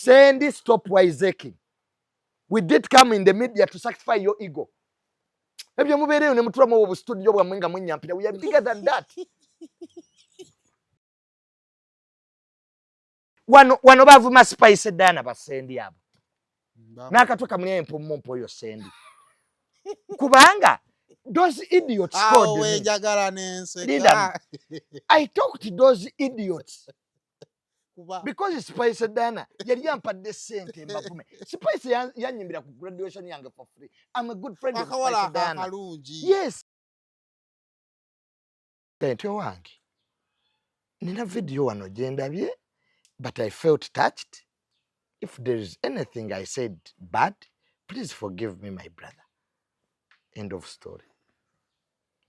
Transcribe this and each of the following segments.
Sendi, stop wiseaking. We did come in the media to satisfy your ego. Ebyo mubeereyo ne mutulamu obwo bustudio bwammwe nga mwenyampira. We are bigger than that. Wano wano bavuma Spice Diana basendi abo. N'akatwe kamuli empumumpu oyo Sendi. Kubanga those idiots called me. Linda, I talked to those idiots. Because Spice Diana yali yampadde ssente mbavume. Spice yanyimbira ku graduation yange for free. I'm a good friend of Spice Diana. Yes. Ntwe wange. Nina video wano gye ndabye, but I felt touched. If there is anything I said bad, please forgive me, my brother. End of story.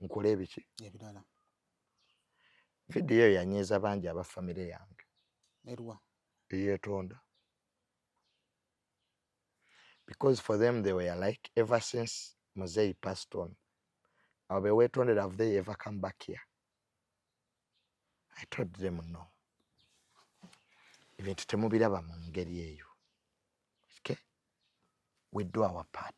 Nkole ebiki? Ebirala. Video eyo yanyiiza bangi aba famire yange. Erwa. Eyeetonda. Because for them they were like, ever since Mzee passed on, abo be weetondera, have they ever come back here? I told them no. Ebintu temubiraba mu ngeri eyo. Okay? We do our part.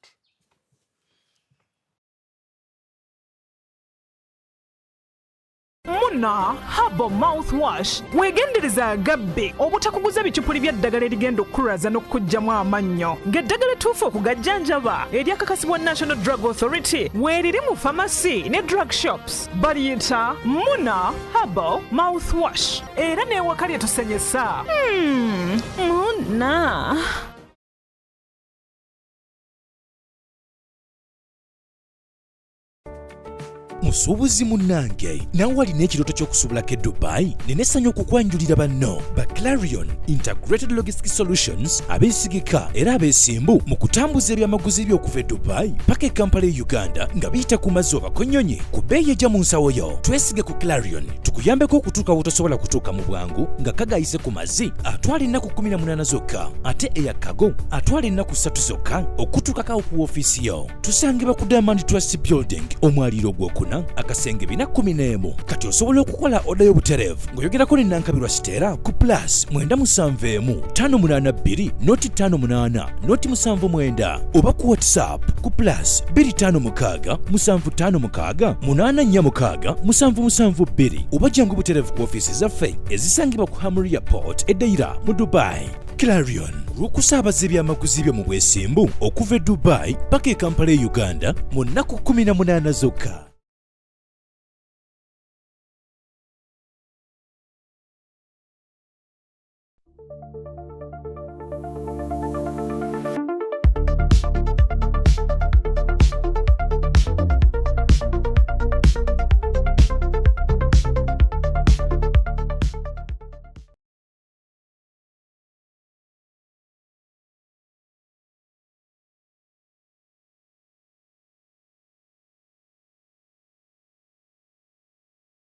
Muna Herbal Mouthwash weegendereza agabbe obutakuguza bicupuli bya ddagala erigenda okukulwaza n'okukuggyamu amannyo ng'eddagala ettuufu okugajjanjaba eryakakasibwa National Drug Authority weeriri mu famasi ne drug shops baliyita Muna Herbal Mouthwash era n'ewaka lye tusenyesa. Muna. Musuubuzi munnange, naawe alina ekirooto ky'okusuubulako e Dubai, nina essanyu okukwanjulira banno ba Clarion Integrated Logistics Solutions abeesigika era abeesimbu mu kutambuza ebyamaguzi byo okuva e Dubai paka e Kampala e Uganda nga biyita ku mazzi oba ku nnyonyi ku bbeeyi ejja mu nsawo yo. Twesige ku Clarion tukuyambeko okutuuka w'otosobola kutuuka mu bwangu nga kagayise ku mazzi atwala ennaku 18 zokka ate eya kago atwala ennaku 3 zokka okutuukako ku woofiisi yo. Tusangibwa ku Diamond Trust Building omwaliiro ogwokuna akasenge 411. Kati osobola okukola oda y'obutereevu ng'oyogerako ne Nankabirwa Siteera ku plus 971 582 noti 58 noti 79 oba ku WhatsApp ku plus 256 756 846 772 oba jangu butereevu ku ofiisi zaffe ezisangibwa ku Hamriya Port e Deira mu Dubai. Clarion olw'okusaabaza ebyamaguzi byo mu bwesimbu okuva e Dubai paka e Kampala e Uganda mu nnaku 18 zokka.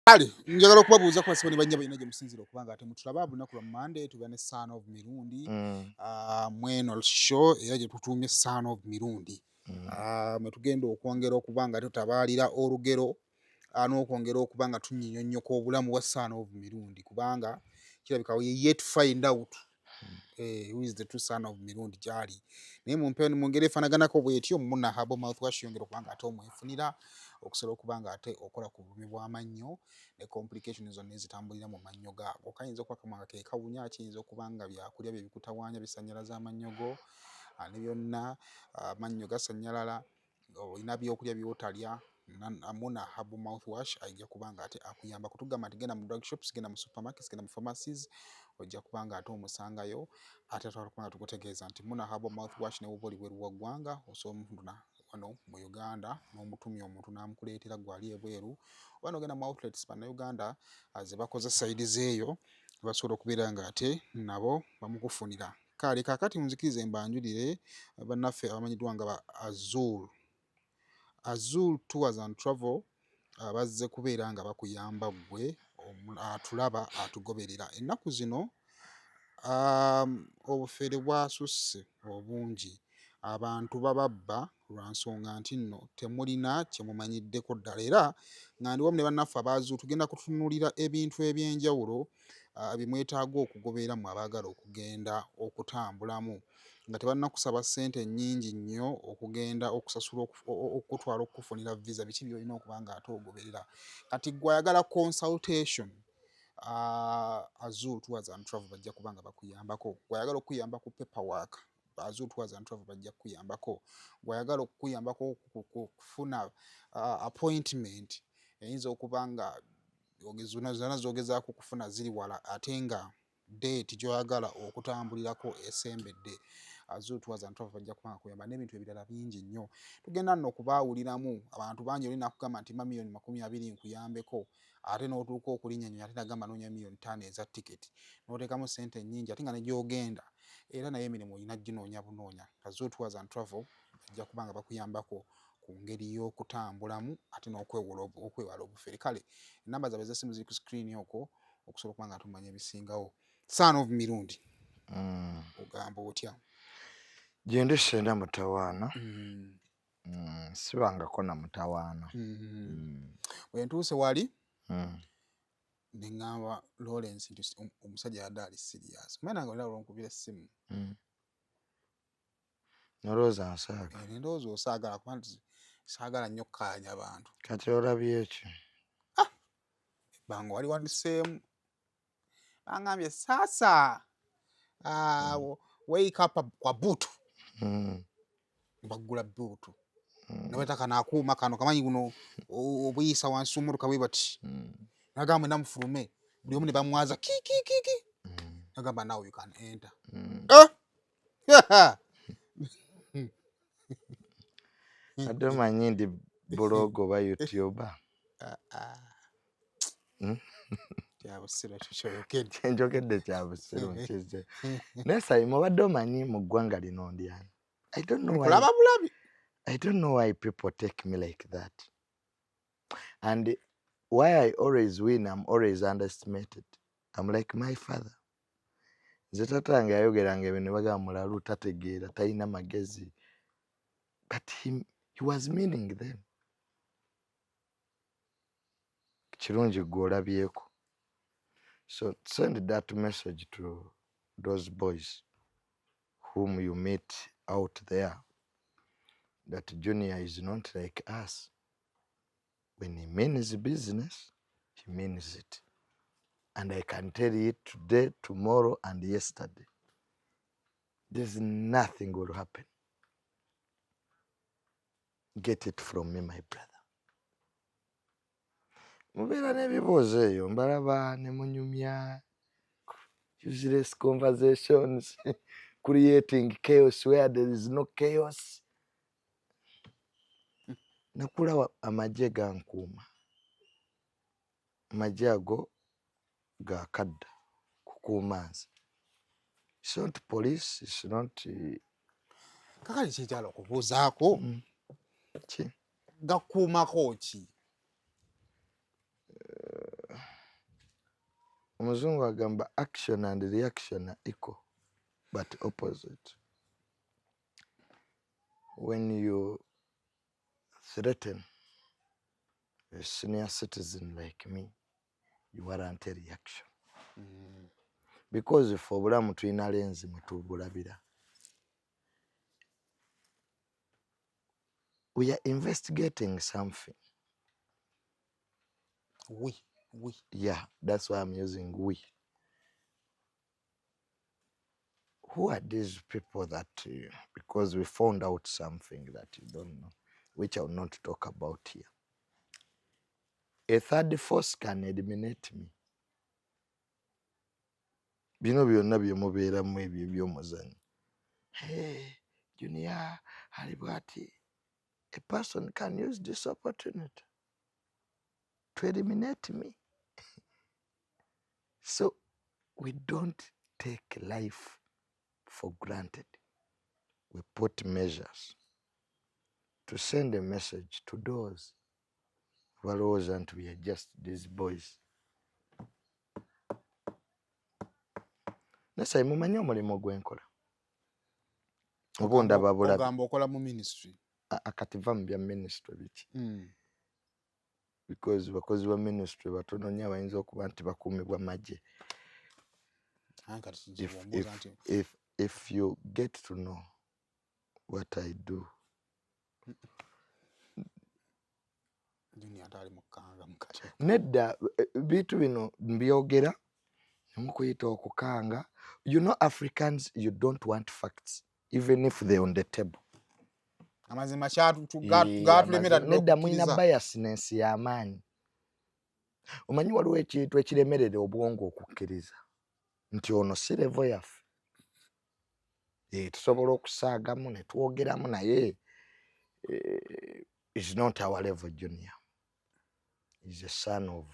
Kale njagala okubabuuza ku basibo ne bannyabo yonna gye musinziira okuba nga ate mutulaba lunaku lwa Monday tubeera ne Son of Mirundi mweno show era gye tutuumye Son of Mirundi mwe tugenda okwongera okuba nga tutabaalira olugero n'okwongera okuba nga tunyinyonnyoka obulamu bwa Son of Mirundi kubanga kirabika we yet find out who is the true son of Mirundi gyali naye mu ngeri efaanaganako bwetyo Muna Herbal Mouthwash yongera okuba nga ate omwefunira okusobola okuba nga ate okola ku bulumi bw'amannyo ne complication zonna ezitambulira mu mannyo gaago. Kayinza okuba kamwa nga ke kawunya, kiyinza okuba nga byakulya bye bikutawaanya bisannyalaza amannyo go ne byonna amannyo gasannyalala, olina byokulya by'otalya. Muna Herbal Mouthwash ajja kuba nga ate akuyamba kutugamba nti genda mu drug shops, genda mu supermarkets, genda mu pharmacies ojja kuba nga ate omusangayo ate twala kuba nga tukutegeeza nti Muna Herbal Mouthwash ne bw'oba oli bweru wa ggwanga osobola omufuna wano mu Uganda n'omutumya omuntu n'amukuleetera ggwe ali ebweru oba n'ogenda mu outlets bannayuganda ze bakoze sayidi z'eyo basobola okubeera nga ate nabo bamukufunira. Kale kaakati munzikirize mbanjulire bannaffe abamanyiddwa nga ba Azul. Azul Tours and Travel bazze kubeera nga bakuyamba ggwe atulaba atugoberera. Ennaku zino obufere bwasusse obungi, abantu bababba lwa nsonga nti nno temulina kye mumanyiddeko ddala era nga ndi wamu ne bannaffe aba Azul tugenda kutunuulira ebintu eby'enjawulo Bye mwetaaga okugoberera mmwe abaagala okugenda okutambulamu nga tebannakusaba ssente nnyingi nnyo okugenda okusasula okukutwala okukufunira visa, biki by'olina okuba ng'ate ogoberera. Kati ggwe ayagala consultation, Azul Tours and Travel bajja kuba nga bakuyambako. Ggwe ayagala okukuyamba ku paperwork, Azul Tours and Travel bajja kukuyambako. Ggwe ayagala okukuyambako kufuna appointment eyinza okuba nga zonna z'ogezaako okufuna ziri wala ate nga date gy'oyagala okutambulirako esembedde, Azul Tours and Travel bajja kuba nga bakuyamba n'ebintu ebirala bingi nnyo. Tugenda nno okubaawuliramu abantu bangi, oli n'akugamba nti mpa 20 million nkuyambeko, ate n'otuuka okulinnya ennyonyi ate n'agamba noonya 5 million eza tiketi, n'oteekamu ssente nnyingi ate nga ne gy'ogenda era naye emirimu olina ginoonya bunoonya. Azul Tours and Travel bajja kuba nga bakuyambako ku ngeri y'okutambulamu ate n'okwewala obufere. Kale ennamba zaabwe ez'essimu ziri ku screen okwo okusobola okuba nga tumanya ebisingawo. Son of Mirundi, ogamba otya? Gyendi senda mutawaana. Sibangako na mutawaana. Bwe ntuuse wali ne ŋŋamba Lawrence nti omusajja yadde ali serious. Omanyi nange olina lwonkubira essimu. Nolowooza nsaaga. Ne ndowooza osaagala kuba nti saagala nnyo kukkaanya bantu. Kati olabye ki? Ebbanga wali wandiseemu. Bangambye sasa wake up kwa boot. Baggula boot. Ne baleeta kano akuuma kano kamanyi buno obuyisa wansi w'emmotoka bwe bati. Nagamba mwenna mufulume, buli omu ne bamwaza ki ki ki ki. Nagamba now you can enter. Eh! Ate omanyi ndi blogger oba youtuber. Ah, ah. Kya busiru ekyo ky'oyogedde. Kyenjogedde kya busiru, nkize. Naye Saimo, obadde omanyi mu ggwanga lino ndi ani? I don't know why. Kulaba bulabi. I don't know why people take me like that. And why I always win, I'm always underestimated. I'm like my father. Nze taata wange yayogeranga ebintu ne bagamba mulalu, tategeera, talina magezi. But he was meaning them. Kirungi gwe olabyeko. So send that message to those boys whom you meet out there that Junior is not like us. When he means business, he means it. And I can tell you today, tomorrow, and yesterday. There's nothing will happen. Get it from me, my brother. Mubeera n'ebibuuzo eyo mbalaba ne munyumya useless conversations, creating chaos where there is no chaos. Nakula amagye gankuuma, amagye ago gakadda kukuuma nze. It's not police, it's not Kakati kyekyala okubuuzaako. Ki? Gakuumako ki? Omuzungu agamba action and reaction are equal but opposite. When you threaten a senior citizen like me, you warrant a reaction. Because ffe obulamu tulina lens mwe tubulabira. We are investigating something. We. Yeah, that's why I'm using we. Who are these people that, because we found out something that you don't know, which I will not talk about here. A third force can eliminate me. Bino byonna bye mubeeramu ebyo eby'omuzannyo. Hey, Junior, ali bw'ati. A person can use this opportunity to eliminate me. So we don't take life for granted. We put measures to send a message to those balowooza nti we are just these boys. Nasayi, mumanyi omulimu gwenkola oba ondaba bulabi? Ogamba okola mu ministry. Kati va mu bya ministry biki? Because bakozi ba ministry batono nnyo abayinza okuba nti bakuumibwa magye. If you get to know what I do. Nedda, bintu bino mbyogera nemukuyita okukanga. You know, Africans, you don't want facts even if they're on the table. Amazima kyatulemera. Nedda, mulina biasness y'amaanyi. Omanyi waliwo ekintu ekiremerera obwongo okukkiriza nti ono si level yaffe. Tusobola okusaagamu ne twogeramu, naye is not our level. Junior is a son of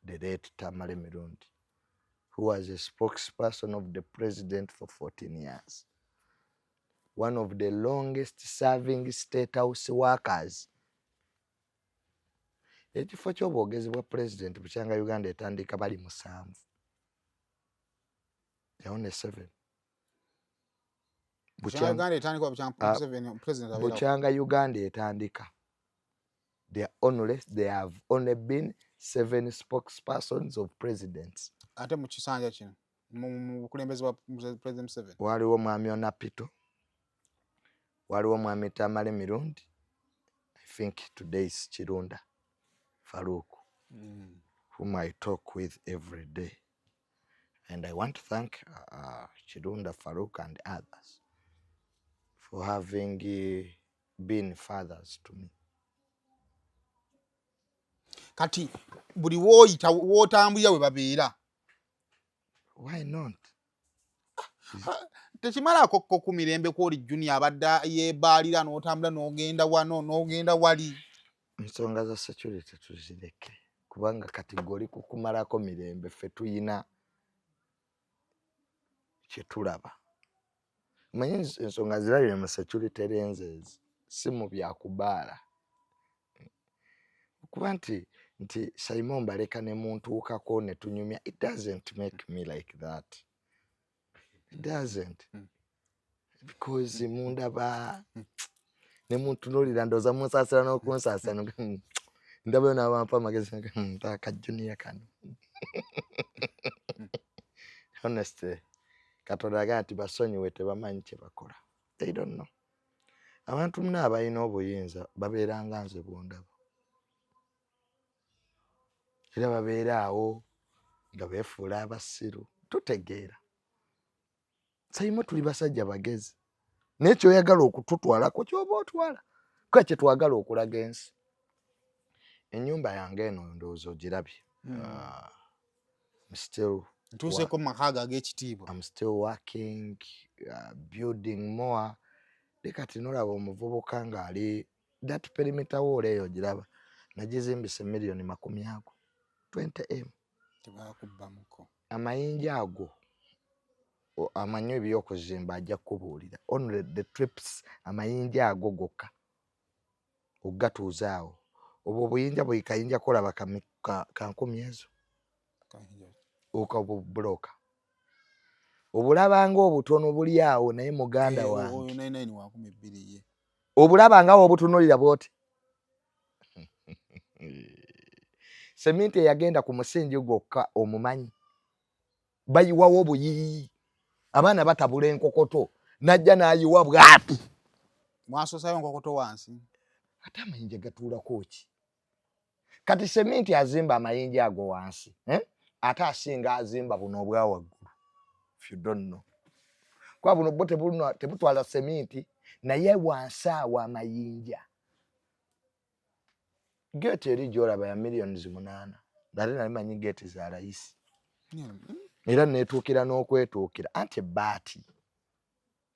the late Tamale Mirundi, who was a spokesperson of the president for 14 years, one of the longest serving State House workers. Ekifo ky'obwogezi bwa pulezidenti bukyanga Uganda etandika bali 7, only 7. Bukyanga Uganda etandika, there have only been 7 spokespersons of presidents. Ate mu kisanja kino, mu bukulembeze bwa President Museveni? Waliwo mwami Onapito, waliwo mwami Tamale Mirundi, I think today is Kirunda Farouk, whom I talk with every day. And I want to thank Kirunda Farouk and others for having been fathers to me. Kati buli wooyita, wootambulira, we babeera? Why not? Tekimalako ko ku mirembe kwoli Junior abadde yeebaalira n'otambula n'ogenda wano n'ogenda wali? Ensonga za security tuzireke, kubanga kati goli kukumalako mirembe. Ffe tuyina kyetulaba. Omanyi ensonga zirabire mu security lenses, si mu byakubaala. Okuba nti Simon baleka ne muntuukako ne tunyumya, it doesn't make me like that. It doesn't. Because mundaba ne muntunuulira, ndowooza munsaasira n'okunsaasira. Ndabayo n'abampa amagezi, aka Junior kano. Honestly, Katonda agamba nti basonyiwe, tebamanyi kye bakola. They don't know. Abantu muna abalina obuyinza babeera nga nze bwondaba, era babeera awo nga beefuula abasiru. Tutegeera, Saimu, tuli basajja bagezi, naye kyoyagala okututwalako kyoba otwala kuba kyetwagala okulaga ensi. Ennyumba yange eno ndowooza ogirabye. I'm still Ntuuseeko mu maka ago ag'ekitiibwa. I'm still working, building more. Kati nolaba omuvubuka ng'ali that perimeter wall eyo giraba, nagizimbisa miliyoni 20 ago, 20 M. Tebakubbamuko? Amayinja ago, amanyi ebyokuzimba ajja kukubuulira. Only the trips, amayinja ago gokka okugatuuza awo, obwo obuyinja buli kayinja kolaba ka 1000 ezo okabubuloka, obulaba nga obutono buli awo, naye muganda wange, Oyo 99 wa 2000 ye. Obulaba nga wobutunuulira bwoti, seminti eyagenda ku musingi gwokka omumanyi, bayiwawo obuyiyi, abaana batabula enkokoto, najja n'ayiwa bwati. Mwasoosayo nkokoto wansi? Ate amayinja gatuulako ki? Kati seminti azimba amayinja ago wansi, eh? Ate asinga azimba buno obwa waggulu. If you don't know, kuba buno bwo tebutwala seminti, naye wansi awo amayinja. Geeti eri gyolaba ya miliyoni 8, ate nali manyi geeti za layisi, era netuukira n'okwetuukira. Anti ebbaati,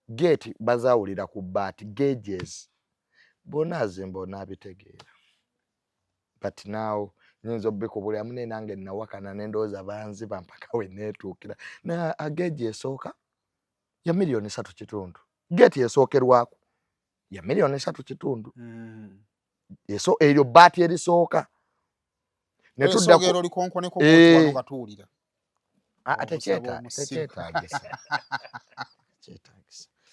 geeti bazaawulira ku bbaati, gauges. Bw'onaazimba onaabitegeera. But now nyinza obikubuliramu, naye nange nawakana nendowooza banziba mpaka we neetuukira. Na gauge esooka ya miliyoni 3.5, geeti esookerwako ya miliyoni 3.5. Eso eryo bbaati erisooka. Netudda olikonkoneko bw'oti nga tuwulira. Ah, tekyetaagisa, tekyetaagisa,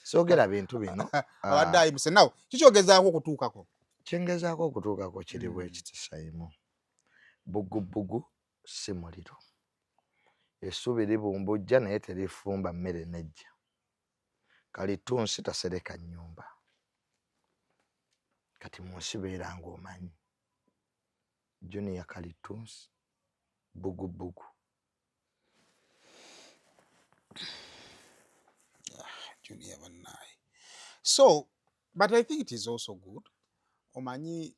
soogera bintu bino. Abadde ayimuse nawe kikyogezaako okutuukako? Kyengezaako okutuukako kiri bwe kiti, Saimu, bugubugu si muliro. Essubi libumbujja naye terifumba mmere nejja. Kalitunsi tasereka nnyumba. Kati mu nsi beera ng'omanyi. Junior Kalitunsi bugubugu. Ah, Junior bannaye. So, but I think it is also good. Omanyi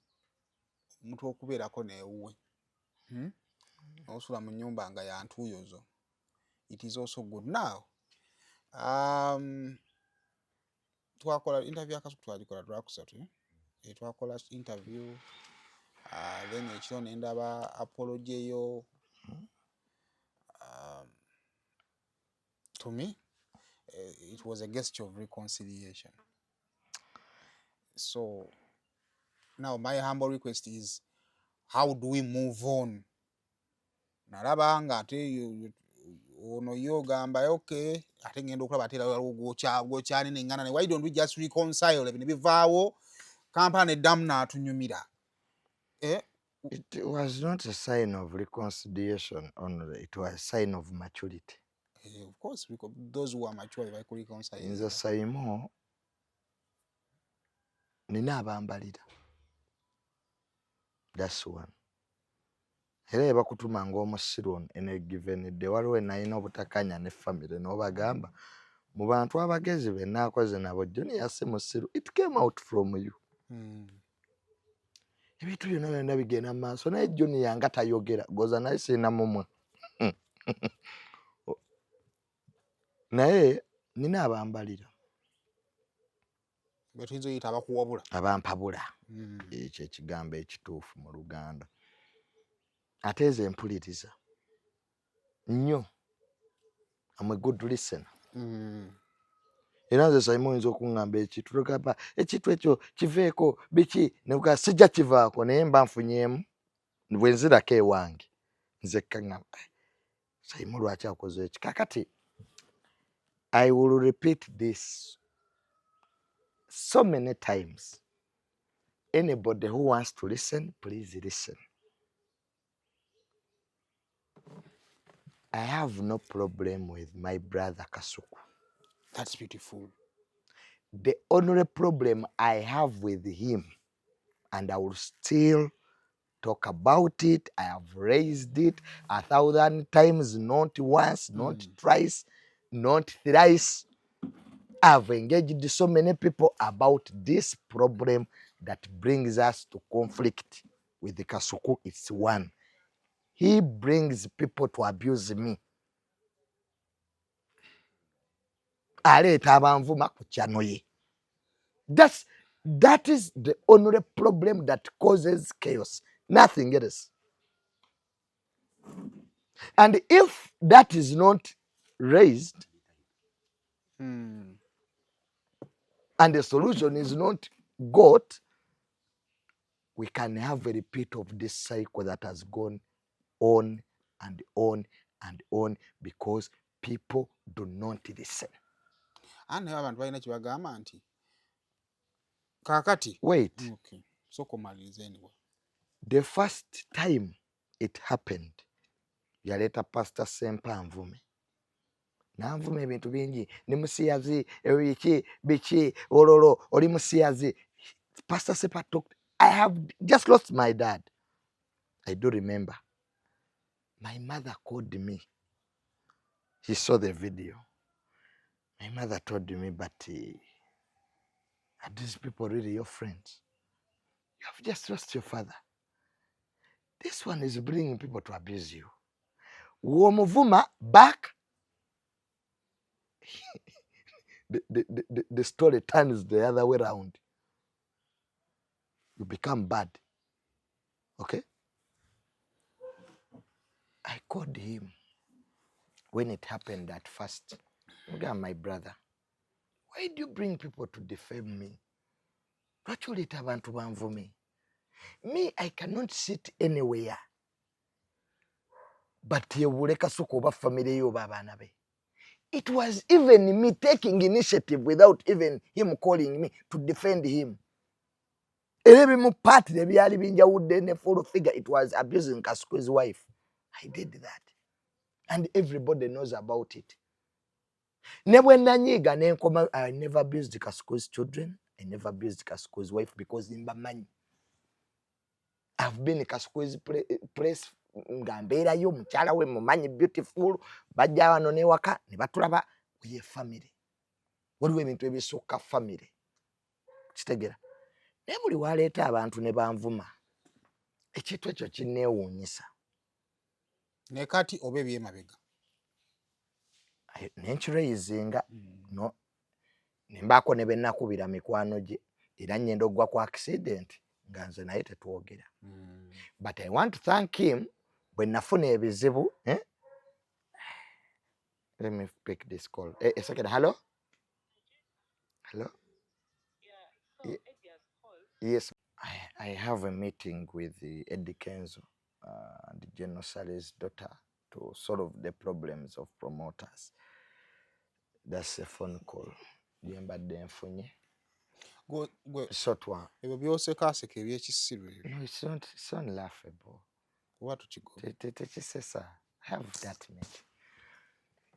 omuntu okubeerako neewuwe. Osula mu nnyumba nga ya ntuuyo zo. It is also good. Now, twakola interview ya Kasuku, twagikola Lwakusatu. Eh? Twakola interview, then ekiro ne ndaba apology yo. To me, it was a gesture of reconciliation. So now my humble request is, how do we move on? Nalaba nga ate ono ye ogamba okay, ate ngenda okulaba ate era waliwo gwokyaneneŋŋana ne why don't we just reconcile ebyo ne bivaawo, Kampala neddamu n'atunyumira, eh? It was not a sign of reconciliation only, it was a sign of maturity. Eh, of course, those who are mature baku reconcile. Nze Saimo nina abambalira. That's one. Era bakutuma ng'omusiru in a given day, waliwo nalina obutakanya ne family n'obagamba mu bantu abagezi be naakoze nabo, Junior si musiru. It came out from you. Ebintu byonna byonna bigenda mu maaso naye Junior nga tayogera goza naye sirina mumwa naye nina abambalira. Betuyinza oyita abakuwabula. Abampabula. Ekyo ekigambo ekituufu mu Luganda. Ate nze mpuliriza nnyo. I'm a good listener. Era nze Saimo oyinza okuŋŋamba ekintu togamba ekintu ekyo kiveeko biki nekugaa sijja kivaako naye mba nfunyeemu bwe nzirako ewange nzekka ŋŋamba, "Eh, Saimo lwaki akoze eki?" Kakati I will repeat this so many times. Anybody who wants to listen, please listen. I have no problem with my brother Kasuku. That's beautiful. The only problem I have with him, and I will still talk about it, I have raised it 1,000 times, not once, not twice, not thrice. I've engaged so many people about this problem that brings us to conflict with the Kasuku. It's one. He brings people to abuse me. Aleeta abanvuma ku channel ye. That is the only problem that causes chaos. Nothing else. And if that is not raised and the solution is not got, we can have a repeat of this cycle that has gone on and on and on because people do not listen. Ate naye abantu balina kye bagamba nti kaakati Wait. Okay. Sooka omalirize anyway. The first time it happened, yaleeta Pastor Sempa anvume. N'anvuma ebintu bingi, ni musiyazi, biki, biki, ololo, oli musiyazi. Pastor Sempa talked. I have just lost my dad. I do remember. My mother called me. He saw the video. My mother told me, but are these people really your friends? You have just lost your father. This one is bringing people to abuse you. Womuvuma back, the story turns the other way round. You become bad. Okay? I called him when it happened at first. Mugamba, my brother, why do you bring people to defame me? Lwaki oleeta abantu banvume? Me, I cannot sit anywhere. But yewule Kasuku oba family ye oba abaana be. It was even me taking initiative without even him calling me to defend him. Era ebimu part ebyali binjawudde ne full figure, it was abusing Kasuku's wife. I did that. And everybody knows about it. Ne bwe nanyiiga nenkoma, I never abused Kasuku's children, I never abused Kasuku's wife, because mbamanyi. I've been Kasuku's place nga mbeerayo, mukyala we mumanyi, beautiful, bajja wano newaka ne batulaba. Ye family, waliwo ebintu ebisukka family, kitegera. Naye buli waleeta abantu ne banvuma, ekintu ekyo kinneewuunyisa. Ne kati oba ebyemabega? Nenkiraisinga no nembaako ne benakubira mikwano gye, era nyenda ogwa ku accident nga nze naye tetwogera. But I want to thank him bwe nafuna ebizibu, eh? Let me pick this call. A second. Hello, hello. Yes, I have a meeting with the Eddie Kenzo and General Saleh's daughter to solve the problems of promoters. That's a phone call gye mbadde nfunye. Gwe So twa ebyo byosekaseka ebyekisiru ebyo. No, it's not laughable. Oba tukigoba? Tekisesa. Have that meeting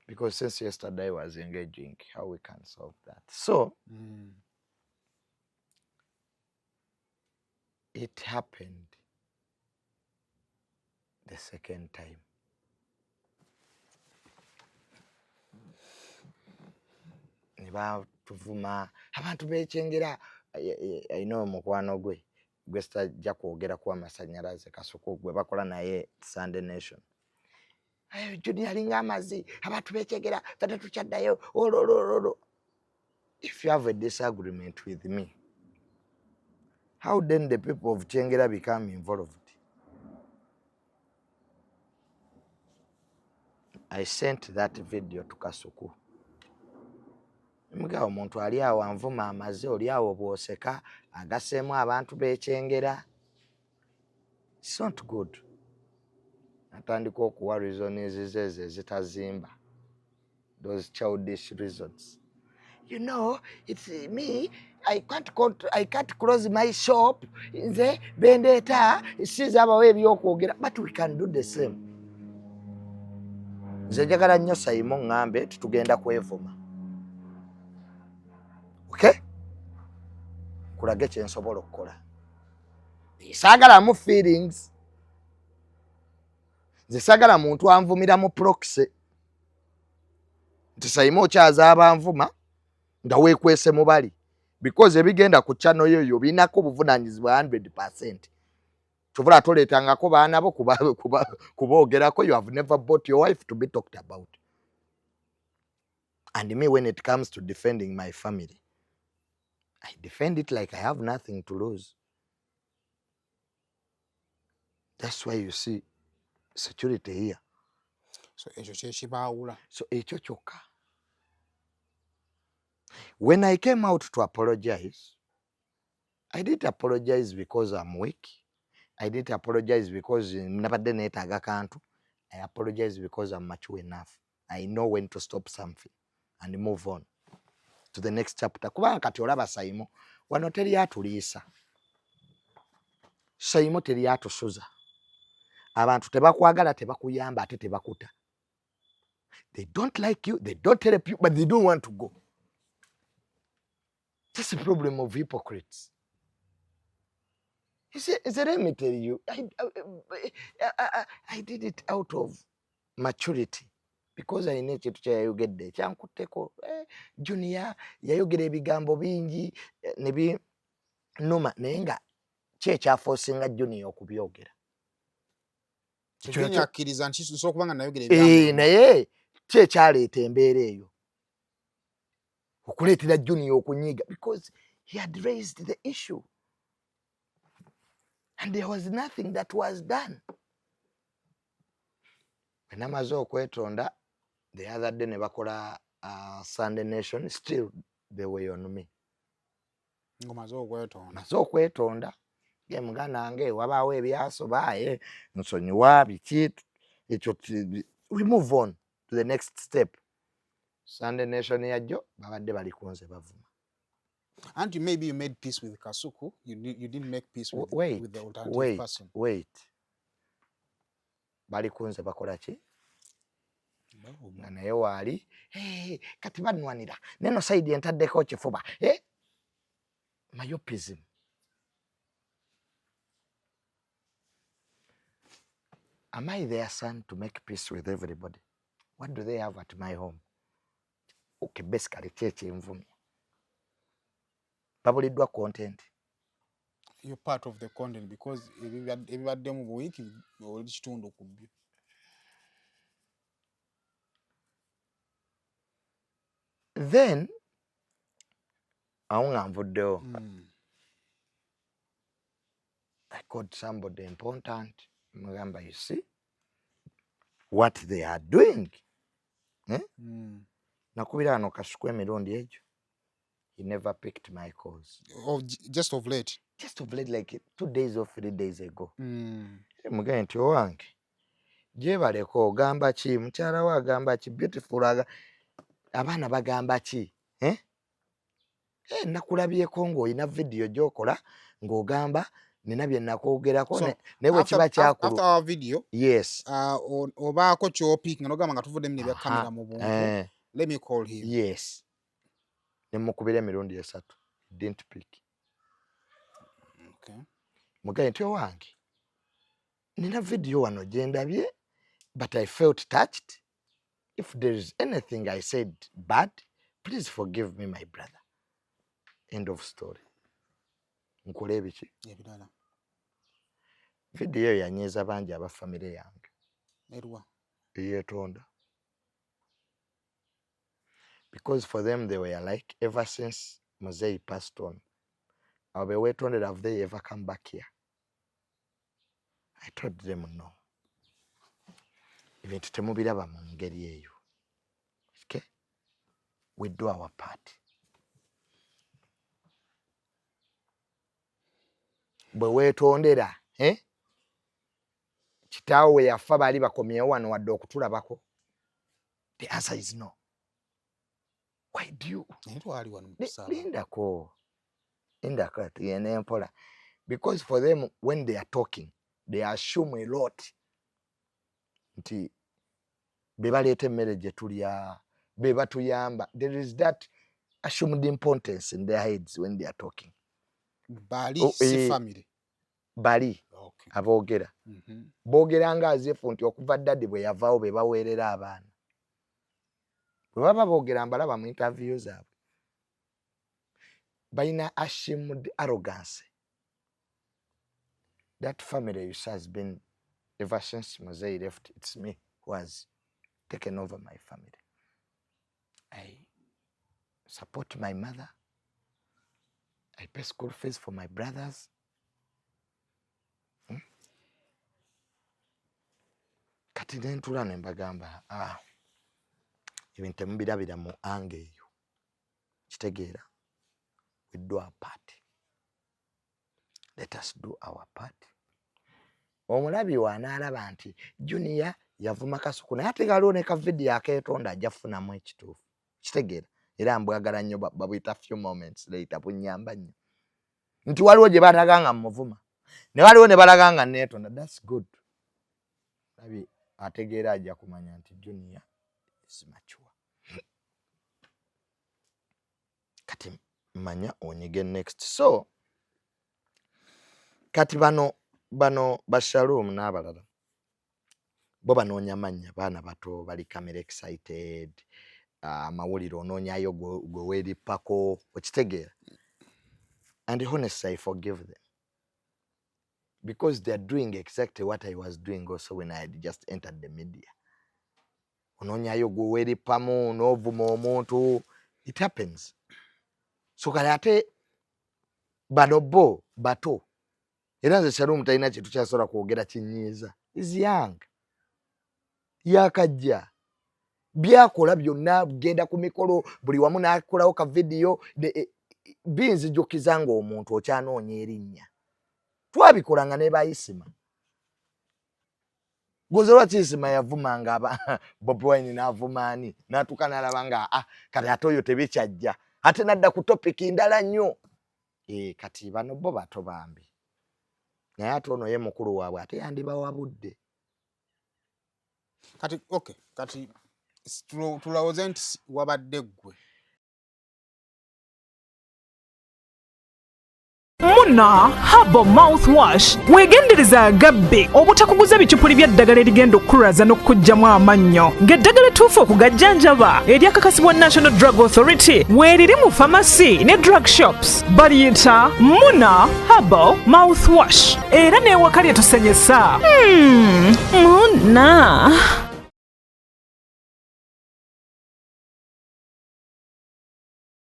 because since yesterday I was engaging how we can solve that. So it happened the second time ne batuvuma abantu bekyengera. Ayina omukwano gwe gwe sitajja kwogera kuwa masanyalaze, Kasuku, gwe bakola naye Sunday Nation. "Ayo, Junior alinga amazi, abantu bekyegera, ffe tetukyaddayo ololololo." If you have a disagreement with me, how then the people of Kyengera become involved? I sent that video to Kasuku. Mugabo omuntu ali awo anvuma amaze, oli awo bw'oseka agaseemu abantu bekyengera. It's not good. Natandika okuwa reasons ze ezo ezitazimba, those childish reasons. You know, it's me, I can't close my shop, nze bendeeta sinza abawo ebyokwogera, but we can do the same. Nze njagala nnyo Saimo ŋŋambe titugenda kwevuma, okay, nkulage kyensobola okukola. Saagalamu feelings. Nze saagala muntu anvumira mu proxy nti Saimo okyaza abanvuma nga weekwese mu bali, because ebigenda ku channel yoyo binako obuvunanyizibwa 100. Kyovula toleetangako baana bo kuboogerako. You have never bought your wife to be talked about. And me, when it comes to defending my family, I defend it like I have nothing to lose. That's why you see security here. So ekyo kyekibaawula. So ekyo kyokka. When I came out to apologize, I didn't apologize because I'm weak. I didn't apologize because nabadde neetaaga kantu. I apologize because I'm mature enough. I know when to stop something and move on to the next chapter, kubanga kati olaba Saimo wano teri atuliisa, Saimo teri atusuza, abantu tebakwagala, tebakuyamba, ate tebakuta. They don't like you, they don't help you, but they don't want to go. That's the problem of hypocrites. You see, so let me tell you, I did it out of maturity because alina ekintu kyeyayogedde ekyankutteko. Junior yayogera ebigambo bingi ne binuma, naye nga ki ekyaforcinga Junior okubyogera? Junior akkiriza nti nsobola okuba nga nayogera ebigambo. Naye ki ekyaleeta embeera eyo okuleetera Junior okunyiiga? Because he had raised the issue and there was nothing that was done. Bwe namaze okwetonda the other day, ne bakola Sunday Nation, still they were on me. Ng'omaze okwetonda. Maze okwetonda ge, muganda wange, wabaawo ebyasoba, nsonyiwa, biki ekyo, we move on to the next step. Sunday Nation yajjo babadde bali kunze bavuma. Anti maybe you made peace with Kasuku, you didn't make peace Wait, with the alternative wait, person. Wait, bali kunze bakola ki? Nga naye waali, hey, kati banwanira neno side entaddeko kifuba, eh? Myopism. Am I their son to make peace with everybody? What do they have at my home? Okay, basically kyekyenvumya babuliddwa content. You're part of the content because ebibadde mu buwiiki oli kitundu ku byo. Then awo nga nvuddewo, I called somebody important, mugamba, you see what they are doing, eh? Nakubira wano Kasuku emirundi egyo, he never picked my calls. Oh, just of late? Just of late, like 2 days or 3 days ago. Mugambe nti owange gyebaleko, ogamba ki mukyala we, agamba ki Beautiful, abaana bagamba ki, eh? Eh, nakulabyeko ng'olina vidiyo gy'okola ng'ogamba nina bye nakwogerako, naye bwe kiba kyakulu. After our video? Yes. Obaako ky'opick nga nogamba nga tuvuddemu nebya kamera mu buntu, eh. Let me call him. Yes, nemukubira emirundi 3, didn't pick. Mugambe nti owange nina vidiyo wano gye ndabye, but I felt touched. If there is anything I said bad, please forgive me, my brother. End of story. Nkole ebiki? Ebirala. Vidiyo eyo yanyiiza bangi aba famire yange. Erwa? Eyeetonda, because for them they were like, ever since Muzei passed on, abo beweetondera, have they ever come back here? I told them no, ebintu temubiraba mu ngeri eyo. Okay, we do our part. Bwe weetondera, eh? Kitaawe we yafa baali bakomyewo wano wadde okutulabako? The answer is no. Why do you Naye twali wano mu kusaba. Lindako, lindako, tugende mpola, because for them, when they are talking, they assume a lot nti be baleeta emmere gye tulya, be batuyamba. There is that assumed importance in their heads when they are talking. Bali Oh, si eh, family. Bali aboogera boogera nga as if nti okuva daddy bwe yavaawo be baweerera abaana. Bwe baba boogera, mbalaba mu interview zaabwe, balina assumed arrogance. That family you see has been, ever since Muzei left, it's me who has taken over my family. I support my mother, I pay school fees for my brothers. Kati nentula ne mbagamba, ah, ebintu temubirabira mu ange eyo. Kitegeera, we do our part, let us do our part. Omulabi wanaalaba nti Junior yavuma Kasuku, naye ate galiwo ne ka vidiyo akeetonda, ajja kufunamu ekituufu. Kitegeera, era mbwagala nnyo, babuyita Few Moments Later. Bunyamba nnyo nti waliwo gye balaga nga muvuma, ne waliwo ne balaga nga neetonda. That's good. Labi ategeera ajja kumanya nti Junior is mature. Kati manya onyige next. So kati bano bashalom n'abalala bo banoonya mannya, baana bato, bali camera excited, amawulire onoonyayo gwe weerippako. Okitegeera? And honestly, I forgive them because they are doing exactly what I was doing also when I had just entered the media. Onoonyayo gwe weerippamu n'ovuma omuntu. It happens. So kale ate bano bo bato, era nze Shalom talina kintu kyasobola kwogera kinyiiza. Is young, yakajja, byakola byonna, genda ku mikolo buli wamu n'akolawo ka vidiyo. Binzijukiza ng'omuntu okyanoonya erinnya. Twabikolanga ne bayisima goze. Lwaki Isima yavumanga aba Bobi Wine n'avuma ani, n'atuuka n'alaba nga, ah, kati ate oyo tebikyajja, ate nadda ku topic ndala nnyo. E, kati bano bo bato bambi, naye ate ono ye mukulu waabwe, ate yandibawabudde. Kati okay, kati Tulowooze nti wabadde ggwe. Muna Herbal Mouthwash. Weegendereza agabbe obutakuguza bicupuli bya ddagala erigenda okukulwaza n'okukuggyamu amannyo, ng'eddagala ettuufu okugajjanjaba eryakakasibwa National Drug Authority weeriri mu famasi ne drug shops. Baliyita Muna Herbal Mouthwash era n'ewaka lye tusenyesa. Muna.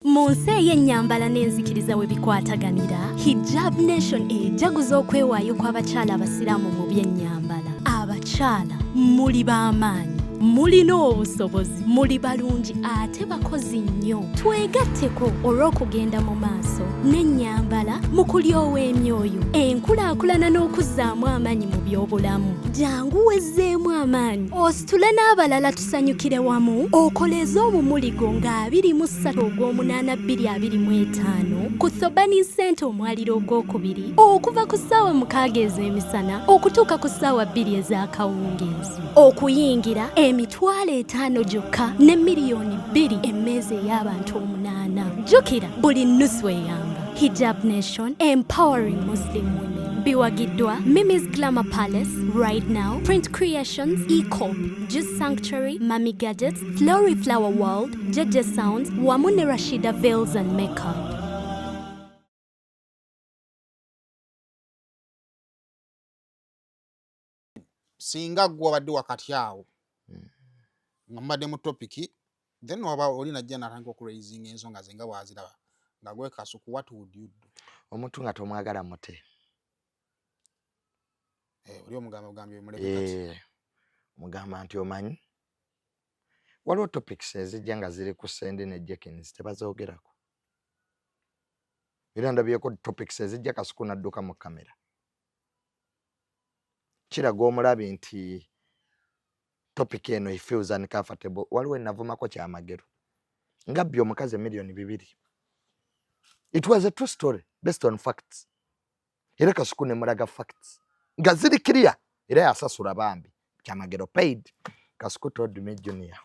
Mu nsi ey'ennyambala n'enzikiriza we bikwataganira, Hijab Nation ejaguza okwewaayo kw'abakyala abasiraamu mu by'ennyambala. Abakyala muli b'amaanyi, mulina obusobozi, muli balungi ate bakozi nnyo. Twegatteko olw'okugenda mu maaso n'ennyambala mu kulyowa emyoyo, enkulaakulana n'okuzzaamu amaanyi mu by'obulamu. Jangu wezzeemu amaanyi, ositule n'abalala tusanyukire wamu, okoleeze obumuli go nga 23 ogw'omunaana 2025 ku Thobani Center omwaliro ogwokubiri okuva ku ssaawa 6 ez'emisana okutuuka ku ssaawa 2 ez'akawungeezi. Okuyingira 500,000 gyokka ne 2 miliyoni emmeeza ey'abantu 8. Jjukira buli nnusu eyamba. Hijab Nation, empowering Muslim women. Biwagiddwa Mimi's Glamour Palace, Right Now, Print Creations, Ecop, Juice Sanctuary, Mami Gadgets, Flory Flower World, JJ Sounds, wamu ne Rashida Veils and Makeup. Singa gwe wabadde wakati awo nga mubadde mu topic, then waba oli najja natandika okuraisinga ensonga ze nga bwaziraba nga gwe Kasuku, what would you do? Omuntu nga tomwagala mute. Eh, oli omugamba bugambye muleke kati. Eh, mugamba nti omanyi waliwo topics ezijja nga ziri ku Sendi ne Jekins tebazoogerako, era ndabyeko topics ezijja Kasuku nadduka mu kamera. Kiraga omulabi nti topic eno he feels uncomfortable. Waliwo enavumako Kyamagero ngabbye omukazi 2 million. It was a true story based on facts, era Kasuku ne mulaga facts nga ziri clear, era yasasula bambi. Kyamagero paid. Kasuku told me, "Junior,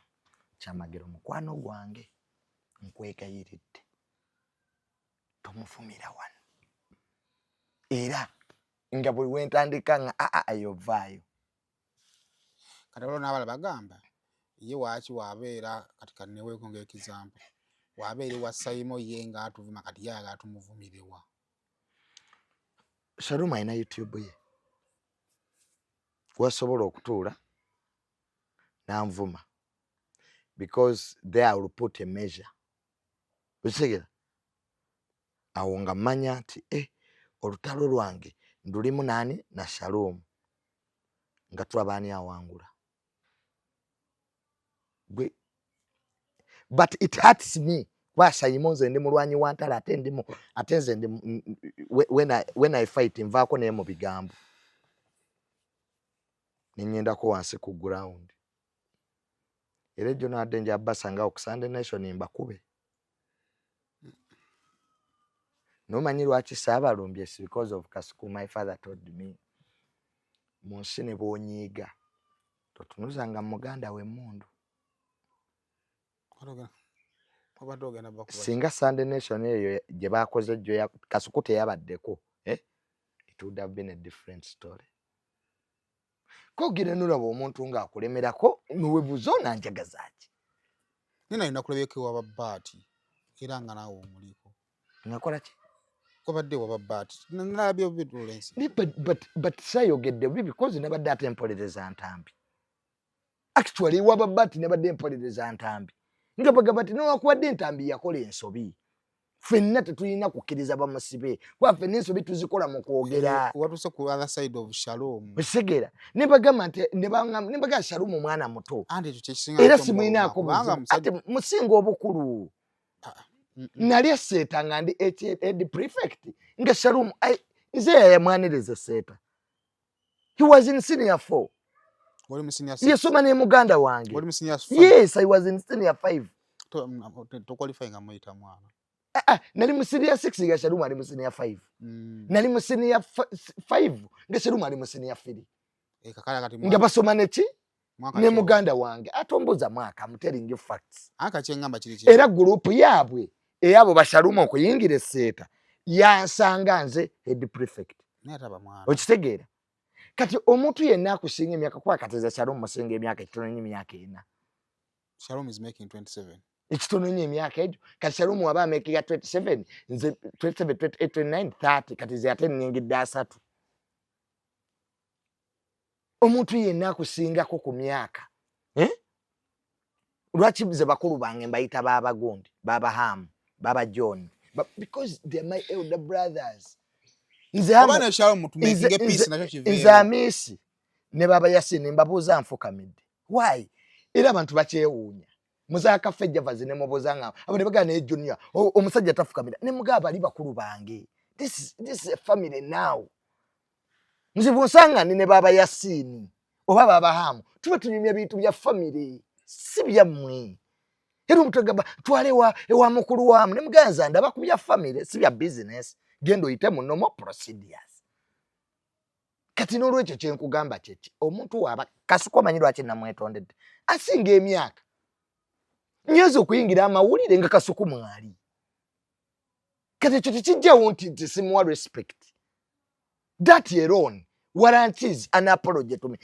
Kyamagero mukwano gwange, nkwegayiridde tomufumira wano." Era nga buli wentandika nga aa ayovaayo. Kati waliwo n'abala bagamba ye waaki wabeera kati kaneweeko nga example wabeera ewa Sayimo, ye ng'atuvuma, kati ye ayagala tumuvumirewa? Shalom alina YouTube ye wasobola okutuula nanvuma, because there I will put a measure. Okitegera awo nga mmanya nti eh, olutalo lwange ndulimu nani na Shalom, nga tulaba ani awangula gwe. But it hurts me kuba Sayimo nze ndi mulwanyi wa ntalo, ate ndimu ate nze ndi when I fight nvaako naye mu bigambo neŋŋendako wansi ku ground. Era ejjo naadde nja basangawo ku Sunday Nation mbakube. Nomanyi lwaki saabalumbye? Is because of Kasuku. My father told me, mu nsi ne bw'onyiiga totunuzanga muganda w'emmundu. Obadde ogenda bakuba. Singa Sunday Nation eyo gye bakoze ejjo Kasuku teyabaddeko, eh? It would have been a different story. Kogira nolaba omuntu ng'akulemerako nowebuuza onanjagaza ki? Naye nali nakulabeko ewa Babaati era nga naawe omuliko. Ngakola ki? Wabadde wa Babaati, nalabye bubi. But sayogedde bubi because nabadde ate mpolereza Ntambi. Actually ewa Babaati nabadde mpolereza Ntambi nga bagamba ti newankubadde Entambi yakola ensobi, ffenna tetulina kukkiriza bamusibe kuba ffenna ensobi tuzikola mu kwogera. Watuuse ku other side of Shalom. Okitegeera, ne bagamba nti ne bagamba Shalom omwana muto. Anti ekyo kyekisinga. Era simulinaako buzibu, ate musinga obukulu. Nali eseeta nga ndi head prefect nga Shalom nze yayamwaniriza eseeta. He was in senior four. Wali mu senior six. Yasoma ne muganda wange. Wali mu senior five. Yes, I was in senior five. Toqualify nga muyita mwana. Ah, ah, nali mu senior six nga Shalom ali mu senior five. Nali mu senior five nga Shalom ali mu senior three. Eh, kakala kati nga basoma neki. Ne muganda wange atombuza mwaka, I'm telling you facts. Era group yaabwe eyabo bashaluma okuyingira esseeta yansanga nze head prefect. Okitegeera? Kati omuntu yenna akusinga emyaka, kuba kati nze Shalom musinga emyaka ekitono nnyo, emyaka 4. Shalom is making 27. Ekitono nnyo emyaka egyo. Kati Shalom waba amekinga 27, nze 27, 28, 29, 30. Kati nze ate nnyingidde 30. Omuntu yenna akusingako ku myaka, eh? Lwaki nze bakulu bange mbayita babagundi, babahamu, baba John? Because they are my elder brothers. Nze Amiisi ne baba Yasini mbabuuza nfukamidde, why? Era abantu bakyewuunya. Muzakaffe Javazi ne mubuuza nga abo ne bagamba, naye Junior, omusajja tafukamira. Ne mugamba, bali bakulu bange. This is a family now. Nze bwonsanga ndi ne baba Yasini oba baba Hamu, tuba tunyumya bintu bya family, si byammwe. Era omuntu agamba, twale ewa mukulu waamu, ne muganza ndaba ku bya family, si bya business. Genda oyite mu normal procedures. Kati n'olwekyo kyenkugamba kyeki, omuntu waaba Kasuku, omanyi lwaki namwetondedde? Asinga emyaka. Nyeza okuyingira amawulire nga Kasuku mwali. Kati ekyo tekijjawo nti simuwa respect. That alone warranties an apology to me.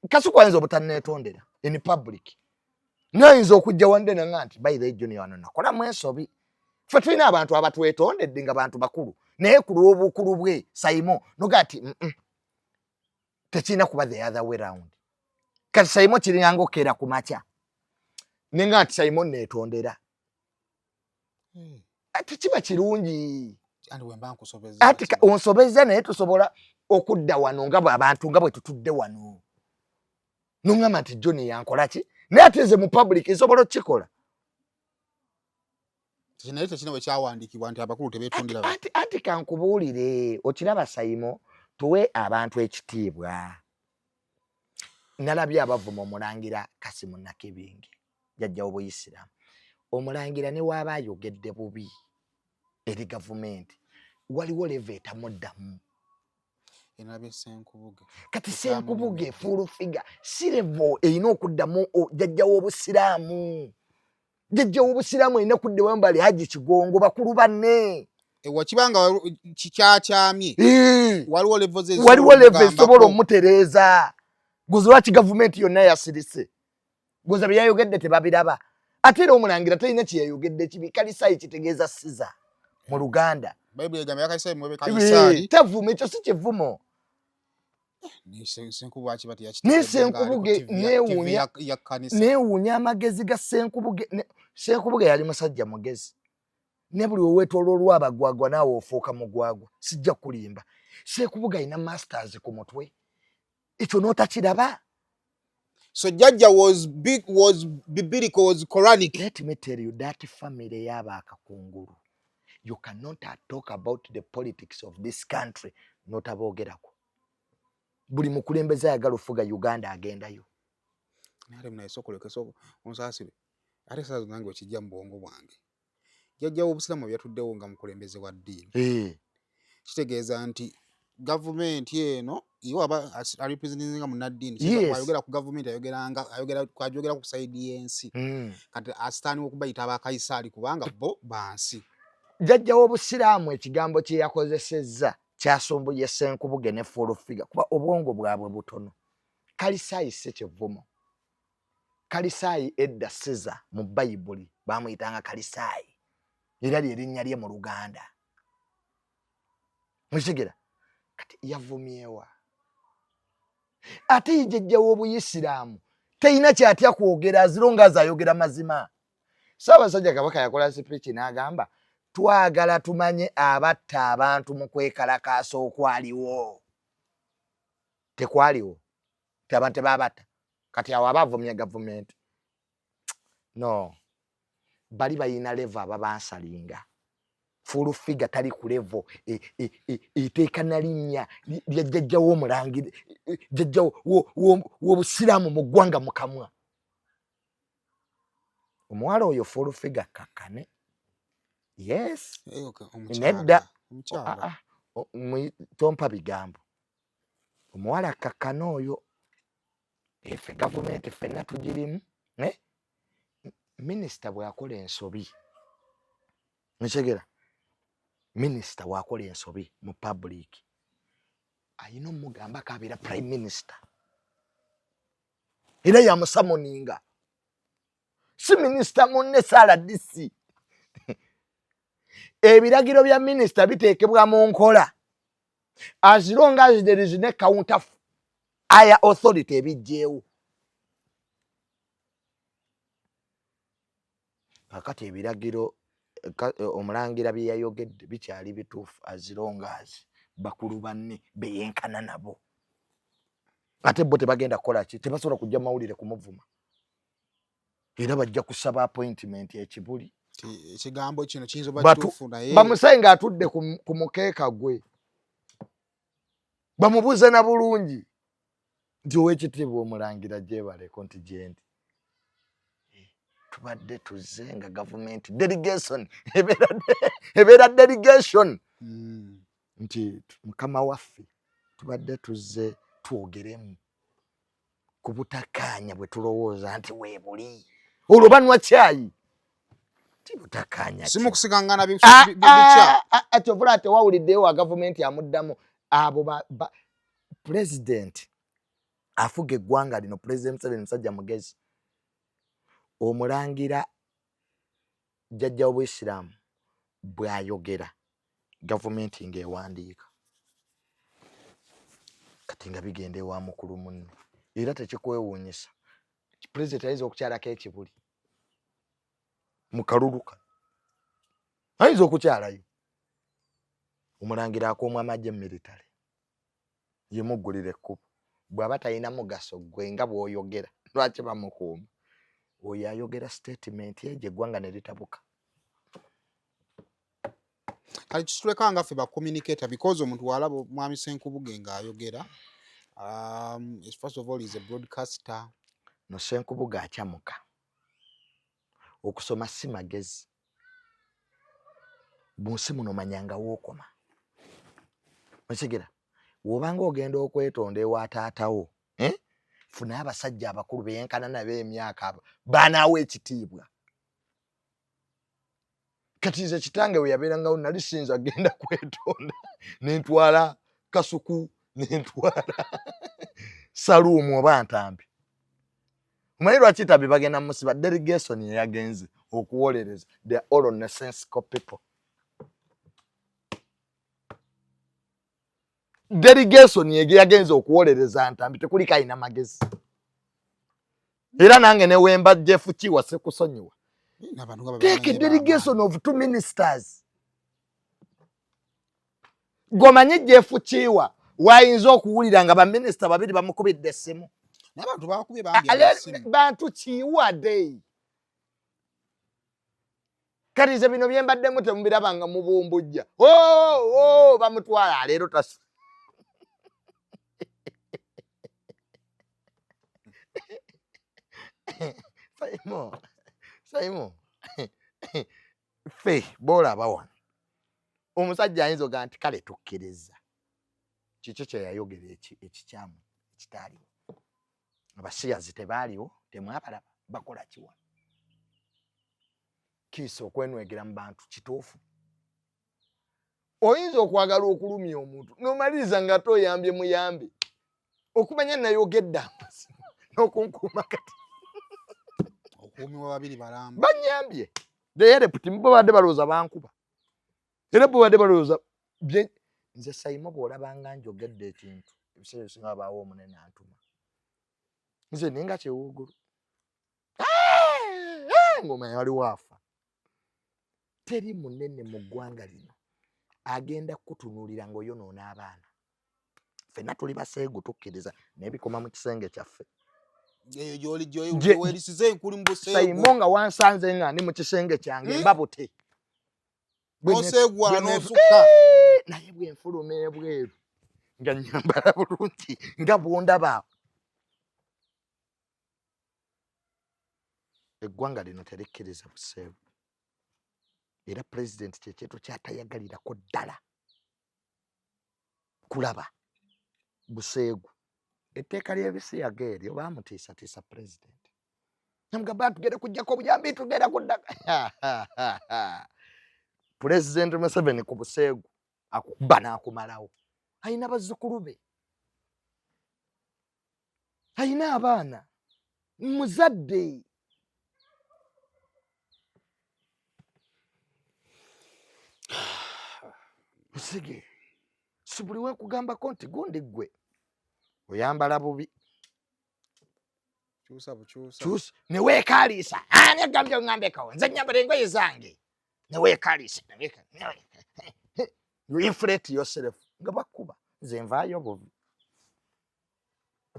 Kasuku ayinza obutanneetondera in public, nayinza okujja wande nanga nti, by the junior, wano nakolamu ensobi. Ffe tulina abantu abatwetondedde nga bantu bakulu, naye ku lw'obukulu bwe Saimo noga nti tekirina kuba the other way round. Kati Saimo kiringanga okeera ku makya nenga nti Saimo neetondera. Tekiba kirungi. Ati onsobezza, naye tusobola okudda wano nga abantu nga bwe tutudde wano, noŋŋamba nti John yankola ki, naye ate nze mu public nsobola okukikola. Naye tekina bwe kyawandiikibwa nti abakulu tebeetondera. Anti kankubuulire, okiraba Saimo, tuwe abantu ekitiibwa. Nalabye abavuma omulangira Kasimu Nakibinge, jjajja w'obuyisiraamu. Omulangira ne waaba ayogedde bubi eri gavumenti, waliwo level etamuddamu. Kati Senkubuge, full figure, si level erina okuddamu jjajja w'obusiraamu. Jjajja w'obusiraamu erina kuddamu bali Haji Kigongo, bakulu banne. Wakibanga kikyakyamye, waliwo waliwo level esobola omutereeza. Guzi lwaki gavumenti yonna yasirise? Goza byeyayogedde tebabiraba. Ate era omulangira talina kyeyayogedde kibi. Kalisaayi kitegeeza siza mu Luganda. Tavuma, ekyo si kivumo. Naye Senkubuge neewuunya amagezi ga Senkubuge. Senkubuge yali musajja mugezi, ne buli weweetooloolwa abagwagwa naawe ofuuka mugwagwa. Sijja kulimba, Senkubuge alina masters ku mutwe, ekyo n'otakiraba. So Jajja was big, was biblical, was Quranic. Let me tell you, that family y'abakakungulu, you cannot talk about the politics of this country n'otaboogerako. Buli mukulembeze ayagala ofuga Uganda agendayo. Naye naye sokoleke so onsaasire, ate saa nange okijja mu bwongo bwange. Jjajja w'obusiraamu byatuddewo nga mukulembeze wa ddiini. Kitegeeza nti gavumenti eno iwe aba arepresentinga munnaddiini. Ayogera ku gavumenti, ayogeranga ayogera ku side y'ensi. Kati asitaaniwa okubayita abakayisaali kubanga bo bansi. Jjajja w'obusiraamu ekigambo kye yakozesezza kyasumbuye Ssenkubuge ne full figure, kuba obwongo bwabwe butono. Kalisaayi si kivumo. Kalisaayi edda Siza mu Bayibuli bamuyitanga Kalisaayi, era lyerinnya lye mu Luganda. Mukigera kati yavumyewa? Ate ye jjajja w'obuyisiraamu talina kyatya kwogera, aziro nga ayogera mazima. Ssaabasajja Kabaka yakola speech n'agamba, twagala tumanye abatta abantu mu kwekalakaasa okwaliwo. Tekwaliwo ti abantu tebabatta. Kati awo aba avumye gavumenti? No, bali bayina level ababansalinga. Full figure tali ku level eteeka na linnya lya jjajja w'omulangira, jjajja w'obusiraamu mu ggwanga mu kamwa. Omuwala oyo full figure kakkane. Yes. Nedda, ah, ah, tompa bigambo. Omuwala kakkane oyo. Efe gavumenti ffenna tugirimu. Minisita bw'akola ensobi, nkyegera, minisita bw'akola ensobi mu public ayina omugambako abeera prime minister era yamusamoninga, si minisita munne Sara DC. Ebiragiro bya minisita biteekebwa mu nkola as long as there is no counter higher authority ebijjeewo. Kakati ebiragiro omulangira bye yayogedde bikyali bituufu as long as bakulu banne beyenkana nabo, ate bo tebagenda kukola ki, tebasobola kujja mawulire kumuvuma, era bajja kusaba appointment ekibuli. Ekigambo kino kiyinza oba kituufu, naye bamusayi ng'atudde ku mukeeka gwe bamubuuze na bulungi nti ow'ekitiibwa omulangira gyebaleko nti gyendi tubadde tuzze nga gavumenti delegation ebeera delegation nti mukama waffe tubadde tuzze twogeremu ku butakkaanya bwe tulowooza nti weebuli, olwo banywa caayi ti butakkaanya. Si mu kusigangana bikya. Kyovula tewawuliddeyo wa gavumenti amuddamu. Abo pulezidenti afuga eggwanga lino, Pulezidenti Museveni, musajja mugezi. Omulangira jjajja w'obuyisiraamu bw'ayogera, gavumenti ng'ewandiika, kati nga bigenda ewa mukulu munne. Era tekikwewuunyisa pulezidenti ayinza okukyalako ekibuli mu kalulu kano, ayinza okukyalayo. Omulangira akuumwa amagye military, yemuggulira ekkubo. Bw'aba talina mugaso gwe nga bw'oyogera, lwaki bamukuuma? Oyo ayogera statement egyo eggwanga ne litabuka. Kale kituleka nga ffe ba communicator, because omuntu walaba mwami Senkubuge ng'ayogera, first of all is a broadcaster. No, Senkubuge akyamuka. Okusoma si magezi. Mu nsi muno manyanga wookoma, okigera wobanga ogenda okwetonda ewa taatawo, eh? Funa abasajja abakulu beyenkana nabo emyaka, abo banaawo ekitiibwa. Kati nze kitange we yabeerangawo nali siyinza genda kwetonda nentwala Kasuku, nentwala Saluumu oba Ntambi. Omanyi lwaki Ntambi bagenda musiba? Delegation eyagenze okuwolereza, they are all nonsensical people. Delegation ege yagenze okuwolereza Ntambi tekuliko alina magezi. Era nange newemba Jeff Kiwa sekusonyiwa. N'abantu nga Take a babamanyi. Delegation of two ministers. Gomanyi Jeff Kiwa wayinza okuwulira nga baminisita babiri bamukubidde essimu? N'abantu bakubye bangi amasimu. Bantu kiwadde. Kati nze bino byembaddemu temubiraba nga mubumbujja. Oh, oh, bamutwala leero tasu. Saimo, Saimo, ffe boolaba wano omusajja ayinza ogaa nti kale tukkiriza kiki kyeyayogera ekikyamu ekitaaliwo. Abasiyazi tebaaliwo, temwabalaba bakola kiwa kiisa okwenwegera mu bantu kituufu. Oyinza okwagala okulumya omuntu nomaliriza nga toyambye muyambe okumanya nayogedde amazima n'okunkuuma. Kati okuumibwa babiri balamba. Banyambye deyereputi bo badde balowooza bankuba, era bo badde balowooza nze Saimo bw'olabanga njogedde ekintu, ebiseera ebisinga wabaawo omunene antuma nze ninga kyewuugulu ng'omanya waliwo afa. Teri munene mu ggwanga lino agenda kukutunuulira ng'oyonoona abaana. Ffenna tuli baseegu, tukkiriza, naye bikoma mu kisenge kyaffe. Eyo gyoli gyowerisiza enkuli mu buseegu. Saimo nga wansanze nga ndi mu kisenge kyange mbabute. Oseegwala n'osukka. Naye bwenfuluma ebweru nga nyambala bulungi nga bwondaba. Eggwanga lino terikkiriza buseegu, era pulezidenti kyekintu kyatayagalirako ddala kulaba buseegu. Etteeka ly'ebisiyaga eryo baamutiisatiisa pulezidenti, namugamba tugenda kujjako obuyambi, tugenda kudda. Pulezidenti Museveni ku buseegu akukuba n'akumalawo. Alina bazzukulu be, alina abaana, muzadde. Osige si buli wekugambako nti gundi ggwe oyambala bubi, kyusa bukyusa, kyusa neweekaliisa. Ani agambye oŋŋambeko? Nze nyambala engoye zange. Neweekaliisa, you inflate yourself nga bakuba. Nze nvaayo bubi,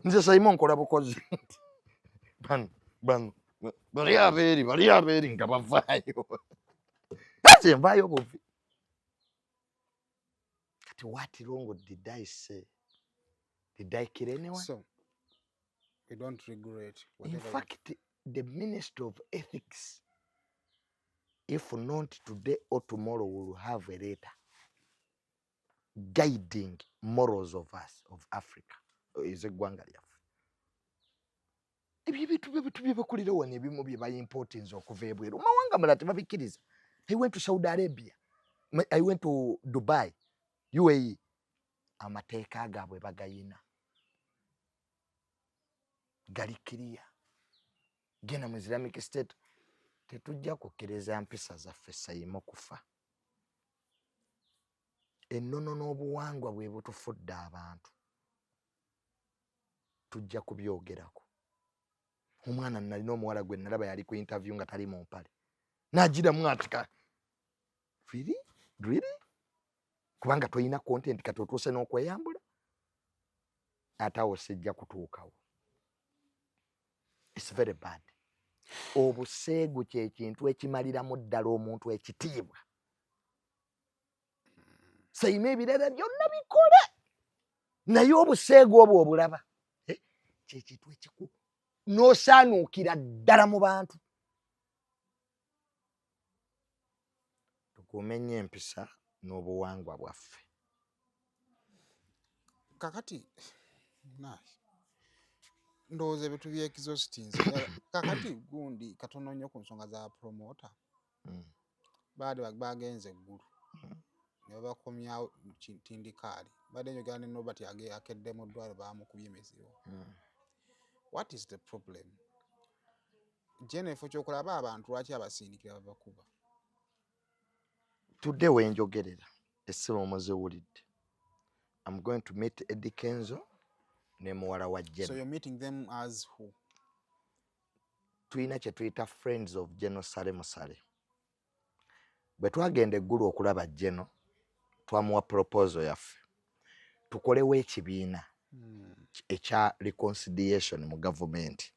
nze Saimo nkola bukozi. Bano bano bali abeeri, bali abeeri nga bavaayo, nze nvaayo bubi. Kati what wrong did I say? Did I kill anyone? So we don't regret. In fact, the Minister of Ethics, if not today or tomorrow, will have a letter guiding morals of us, of Africa, ez'eggwanga lyaffe. Ebyo ebintu bye bitu byebakulira wano, ebimu bye bayimportinze okuva ebweru, mawanga malala tebabikkiriza. I went to Saudi Arabia, I went to Dubai, UAE, amateeka gaabwe bagayina, gali kiriya. Genda mu Islamic State. Tetujja kukkiriza mpisa zaffe, Saimo, kufa. Ennono n'obuwangwa bwe butufudde abantu, tujja kubyogerako. Omwana nalina omuwala gwe nalaba yali ku interview nga tali mu mpale, nagiramu atika. Really, really? Kubanga tolina content, kati otuuse n'okweyambula. Ate awo sijja kutuukawo. It's very bad. Obuseegu kyekintu ekimaliramu ddala omuntu ekitiibwa. Saimo, ebirala byonna bikole, naye obuseegu obwo obulaba, eh, kyekintu ekiku n'osaanuukira ddala mu bantu. Tukuume nnyo empisa n'obuwangwa bwaffe. Kakati naye ndowooza ebintu by'exhaustinze. Kakati gundi katono nnyo ku nsonga za promoter. Baali bagenze eggulu ne babakomyawo tindikaali. Badde njogera ne Nobert, akedde mu ddwaliro, bamukubye emizibo. What is the problem? Jeno efo kyokulaba abantu lwaki abasindikira babakuba? Tudde wenjogerera essimu muziwulidde. I'm going to meet Eddie Kenzo ne muwala wa Jeno. So you're meeting them as who? Tulina kye tuyita Friends of General Saleh Musale. Bwe twagenda eggulu okulaba Geno, twamuwa proposal yaffe tukolewo ekibiina ekya reconciliation mu gavumenti,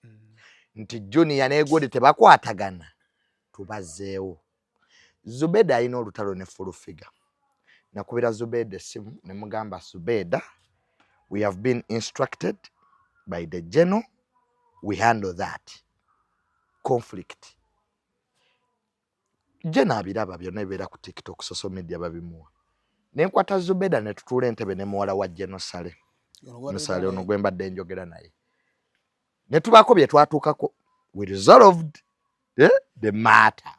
nti Junior n'egodi tebakwatagana, tubazzeewo. Zubeda alina olutalo ne Full Figure. Nakubira Zubeda essimu ne mugamba, "Zubeda, we have been instructed by the general, we handle that conflict." Geno abiraba byonna ebibeera ku TikTok, social media babimuwa. Nenkwata Zubeda ne tutuula entebe ne muwala wa Geno Sale Musale ono gwe mbadde njogera naye, ne tubaako bye twatuukako. We resolved the matter.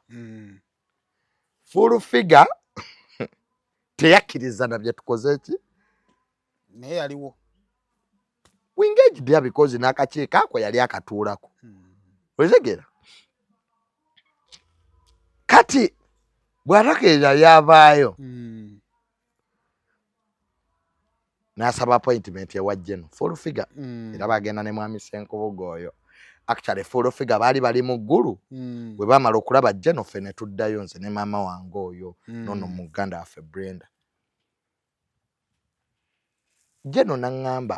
Full Figure teyakkiriza na bye tukoze ki. Naye yaliwo. We engaged there because n'akakiiko ako yali akatuulako. Otegera kati bw'atakkiriza yavaayo n'asaba appointment ewa Geno Full Figure. Era bagenda ne mwami Senkubuga oyo. Actually, Full Figure baali bali mu ggulu. Bwe bamala okulaba Geno, ffe ne tuddayo, nze ne maama wange oyo, nono muganda waffe Brenda. Geno naŋŋamba,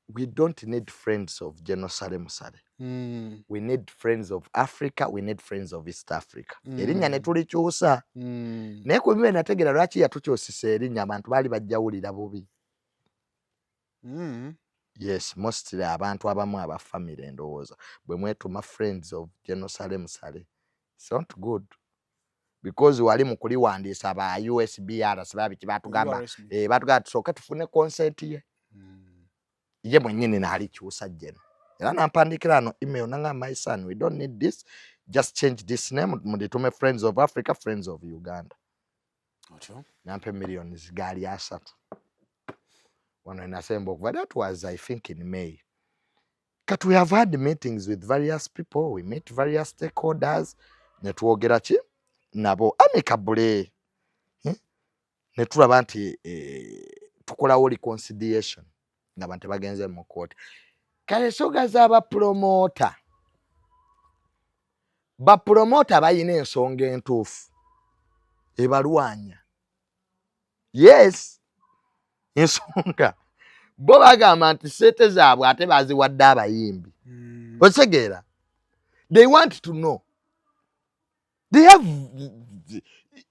"We don't need friends of Geno Sale Musale. We need friends of Africa, we need friends of East Africa." Erinnya ne tulikyusa. Naye ku bibe nategeera lwaki yatukyusisa erinnya, abantu baali bajjawulira bubi. Yes, mostly abantu abamu aba family endowooza bwe mwetuma Friends of General Saleh Musale, it's not good, because wali mu kuliwandiisa ba USBR sibabiki batugamba. URSB. Eh, batugamba tusooke tufune consent ye. Ye mwennyini naalikyusa jeno era nampandikira ano email nanga, "My son, we don't need this, just change this name, muditume Friends of Africa, Friends of Uganda." Nampa millions gaali 30. Wano enasemba okuva, that was, I think, in May. Kati we have had meetings with various people, we meet various stakeholders, netwogera ki nabo amicably, Ne tulaba nti tukolawo reconciliation nga bantu tebagenze mu kooti. Kale ensonga z'abapromota, bapromota balina ensonga entuufu ebalwanya. Yes, ensonga bo bagamba nti sente zaabwe ate baziwadde abayimbi. Okitegeera? They want to know, they have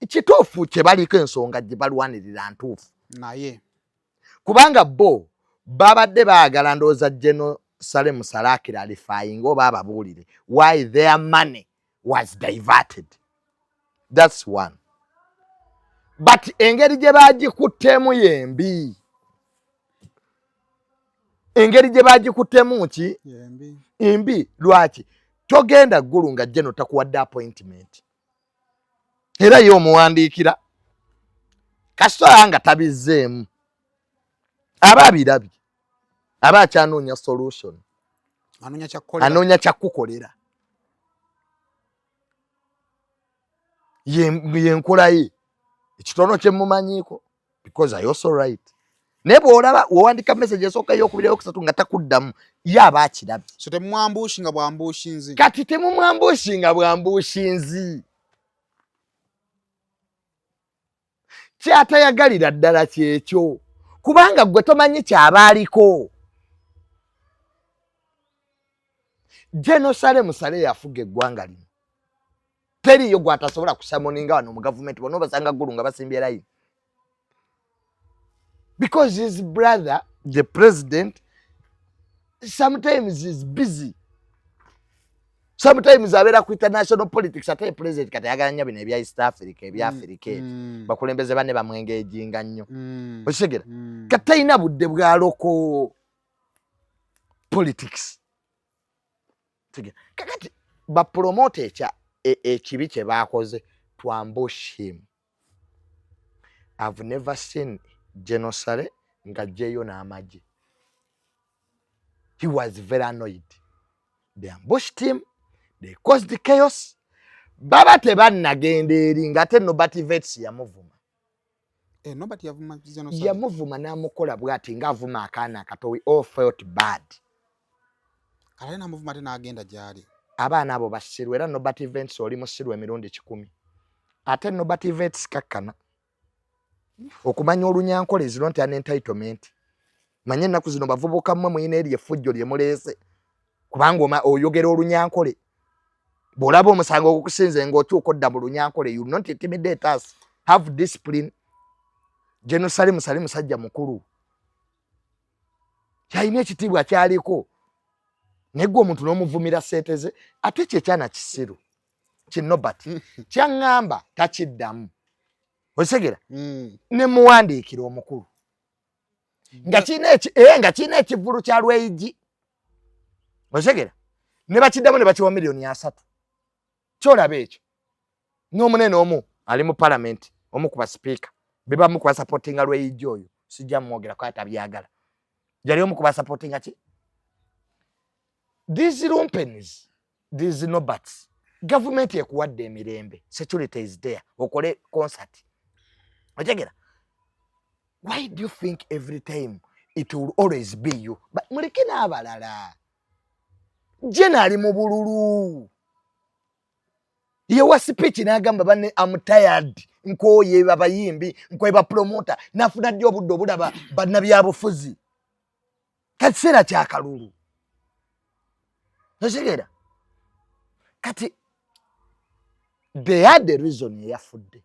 kituufu kye baliko, ensonga gye balwanirira ntuufu. Naye Kubanga bo babadde baagala, ndowooza, General Saleh Musala clarifying oba ababuulire why their money was diverted. That's one. But engeri gye bagikuttemu yembi, engeri gye bagikuttemu ki yembi. Mbi. Lwaki togenda ggulu nga General takuwadde appointment? Era ye omuwandiikira kasita nga tabizzeemu, aba abirabye, aba akyanoonya solution. Anoonya kyakkolera. Anoonya kyakukolera. Yenkola ye ekitono kyemumanyiiko, because I also write. Naye bw'olaba wewandika message esooka, eyokubiri, eyokusatu nga takuddamu, ye aba akirabye. So temumwambushinga bwambushinzi. Kati temumwambushinga bwambushinzi. Kyatayagalira ddala kyekyo, kubanga gwe tomanyi kyaba aliko. General Saleh Musale yafuga eggwanga lino, teriyo gwatasobola kusummoninga wano mu gavumenti. Bonna obasanga ggulu nga basimbye line, because his brother the president sometimes is busy, sometimes abeera ku international politics. Ate president kati ayagala nnyo bino ebya East Africa, ebya Africa ebyo. Bakulembeze banne bamwengejinga nnyo. Okitegeera? Kati talina budde bwa local politics. Tegera. Kakati bapromota ekya ekibi kye bakoze to ambush him. I've never seen General Saleh ng'aggyeyo n'amagye. He was very annoyed. They ambushed him, they caused the chaos. Baba tebannagenda eri ng'ate Nobert Vets yamuvuma. Eh, Nobert yavuma General Saleh. Yamuvuma n'amukola bw'ati ng'avuma akaana akato. We all felt bad. Kale namuvuma ate n'agenda gy'ali. Abaana abo basiru. Era Nobert Events, oli musiru emirundi 100. Ate Nobert Events, kakkana okumanya olunyankole zino nti an entitlement. Manye ennaku zino bavubuka mmwe muyina eri effujjo lye muleese, kubanga oyogera olunyankole, bw'olaba omusango ogukusinze ng'okyuka odda mu lunyankole. You not intimidate us, have discipline. General Salim Saleh musajja mukulu, kyalina ekitiibwa kyaliko, naye gwe omuntu n'omuvumira sente ze. Ate kyo ekyana kisiru kinobert kyaŋŋamba takiddamu. Okitegera? Ne muwandiikira omukulu nga kirina nga kirina ekivvulu kya lweyigi. Okitegera? Ne bakiddamu ne bakiwa miliyoni 30. Kyolaba ekyo n'omunene omu ali mu palamenti, omu ku basipiika bebamu ku basupportinga lweyigi oyo, sijja mwogera ko atabyagala, yali omu ku basupportinga ki these lumpens, these noberts. Gavumenti ekuwadde emirembe, security is there, okole concert. Otegera? Why do you think every time it will always be you? But muleke n'abalala. Jena ali mu bululu, yewa speech n'agamba banne, "Am tired, nkooye abayimbi, nkooye bapromota." Nafuna ddi obudde obulaba bannabyabufuzi? Kakiseera kyakalulu. Okitegeera? Kati they had the reason eyafudde.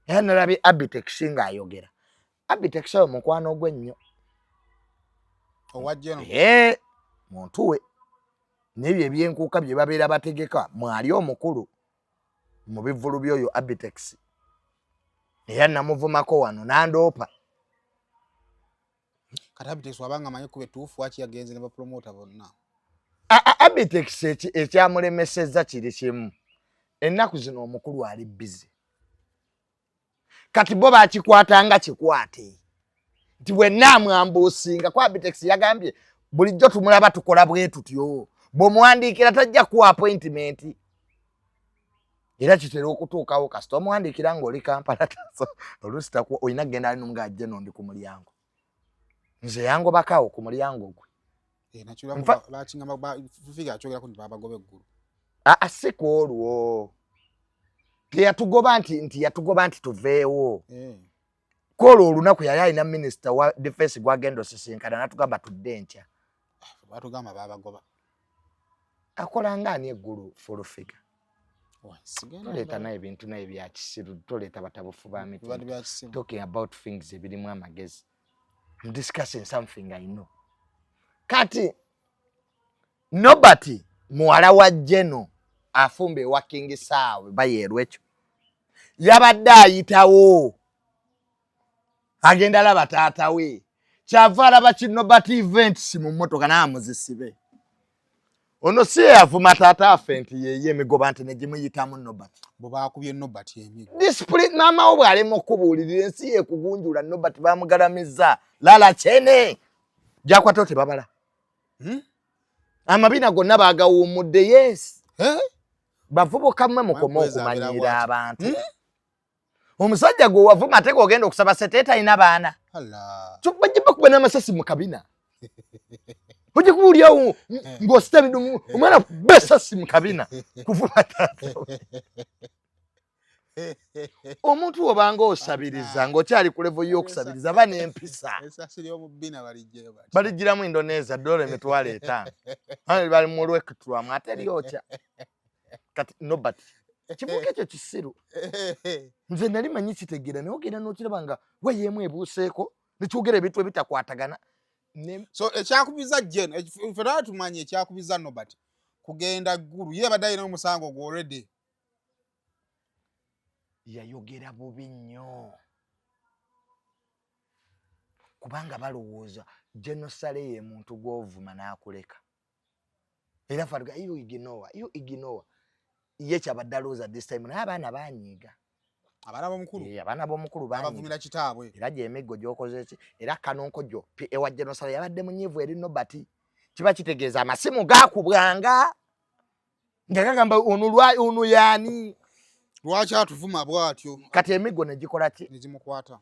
Era nalabye Abitex ng'ayogera. Abitex oyo mukwano gwe nnyo. Owa General. Ee, muntu we n'ebyo ebyenkuuka bye babeera bategeka, mwali omukulu mu bivvulu by'oyo Abitex. Era namuvumako wano nandoopa. Kati Abitex wabanga amanyi kuba ettuufu, waki yagenze ne bapromota bonna? Abitex ekyamulemesezza kiri kimu, ennaku zino omukulu ali busy. Kati bo bakikwatanga kikwate nti bwenna amwambuusinga ku Abitex. Yagambye bulijjo tumulaba tukola bwe tutyo, bw'omuwandiikira tajja kuwa appointment, era kitera okutuukawo kasita omuwandiikira ng'oli Kampala, oluusi olina kugenda ali nga ajje nondi ku mulyango. Nze yangobakawo ku mulyango gwe. Eh, Aa, si ku olwo teyatugoba nti yatugoba nti tuveewo eh. Kwolwo olunaku yali alina minisita wa defense gwagenda osisinkana, natugamba tudde enkya. Ah, batugamba babagoba. Akola nga ani eggulu Full Figure? Toleeta naye ebintu naye byakisiru, toleeta batabufu ba miti talking about things ebirimu amagezi. I'm discussing something I know. Kati Nobert muwala wa Jeno afumba ewa King Saawe bayeerwa, ekyo yabadde ayitawo agenda alaba taata we, kyava alaba ki Nobert Events mu mmotoka naamuzisibe. Ono si yeyavuma taata affe nti yeye emigoba nti negimuyitamu Nobert. Bwe bakubye Nobert emigo. Discipline maama wo bw'alema okubuulirira ensi yekugunjula. Nobert bamugalamiza lala kyene gyakwata tebabala. Amabina gonna bagawummudde, yes. Eh? Bavubuka mmwe mukome Mwekweza okumanyiira abantu. Hmm? Omusajja gwe wavuma ate gweogenda okusaba sente talina baana. Allah. Bajja bakuba n'amasasi mu kabina, ojja kuba oliawo ng'osita ebidumu, omwana kuba esasi mu kabina kuvuma taata we. Omuntu obanga osabiriza ng'okyali ku level y'okusabiriza, ba n'empisa. Esasi ly'omu bbina balijjayo bati. Baligiramu Indonesia dola 50,000. Bali bali mu lwekutulamu ate lyokya. Kati Nobert kibuuka ekyo kisiru, nze nali manyi kitegeera, naye ogenda n'okiraba nga wayeemu ebuuseeko nekyogera ebintu ebitakwatagana. So ekyakubiza Jen, ffe twali tumanyi ekyakubiza Nobert kugenda Ggulu, ye abadde alina omusango gwe already. Yayogera bubi nnyo kubanga balowooza genosale ye muntu gw'ovuma n'akuleka, era faruga you ignore, you ignore. Ye kyabadde alowooza this time, naye abaana banyiiga. Abaana b'omukulu. Eh, abaana b'omukulu banyiiga. Abavumira kitaabwe. Era gyemiggo gyokoze ki, era kanonkojo ewa genosale yabadde munyiivu eri Nobert, kiba kitegeeza amasimu gakubwanga nga gagamba ono ono yaani? Lwaki atuvuma bw'atyo? Kati emiggo ne gikola ki? Negimukwata.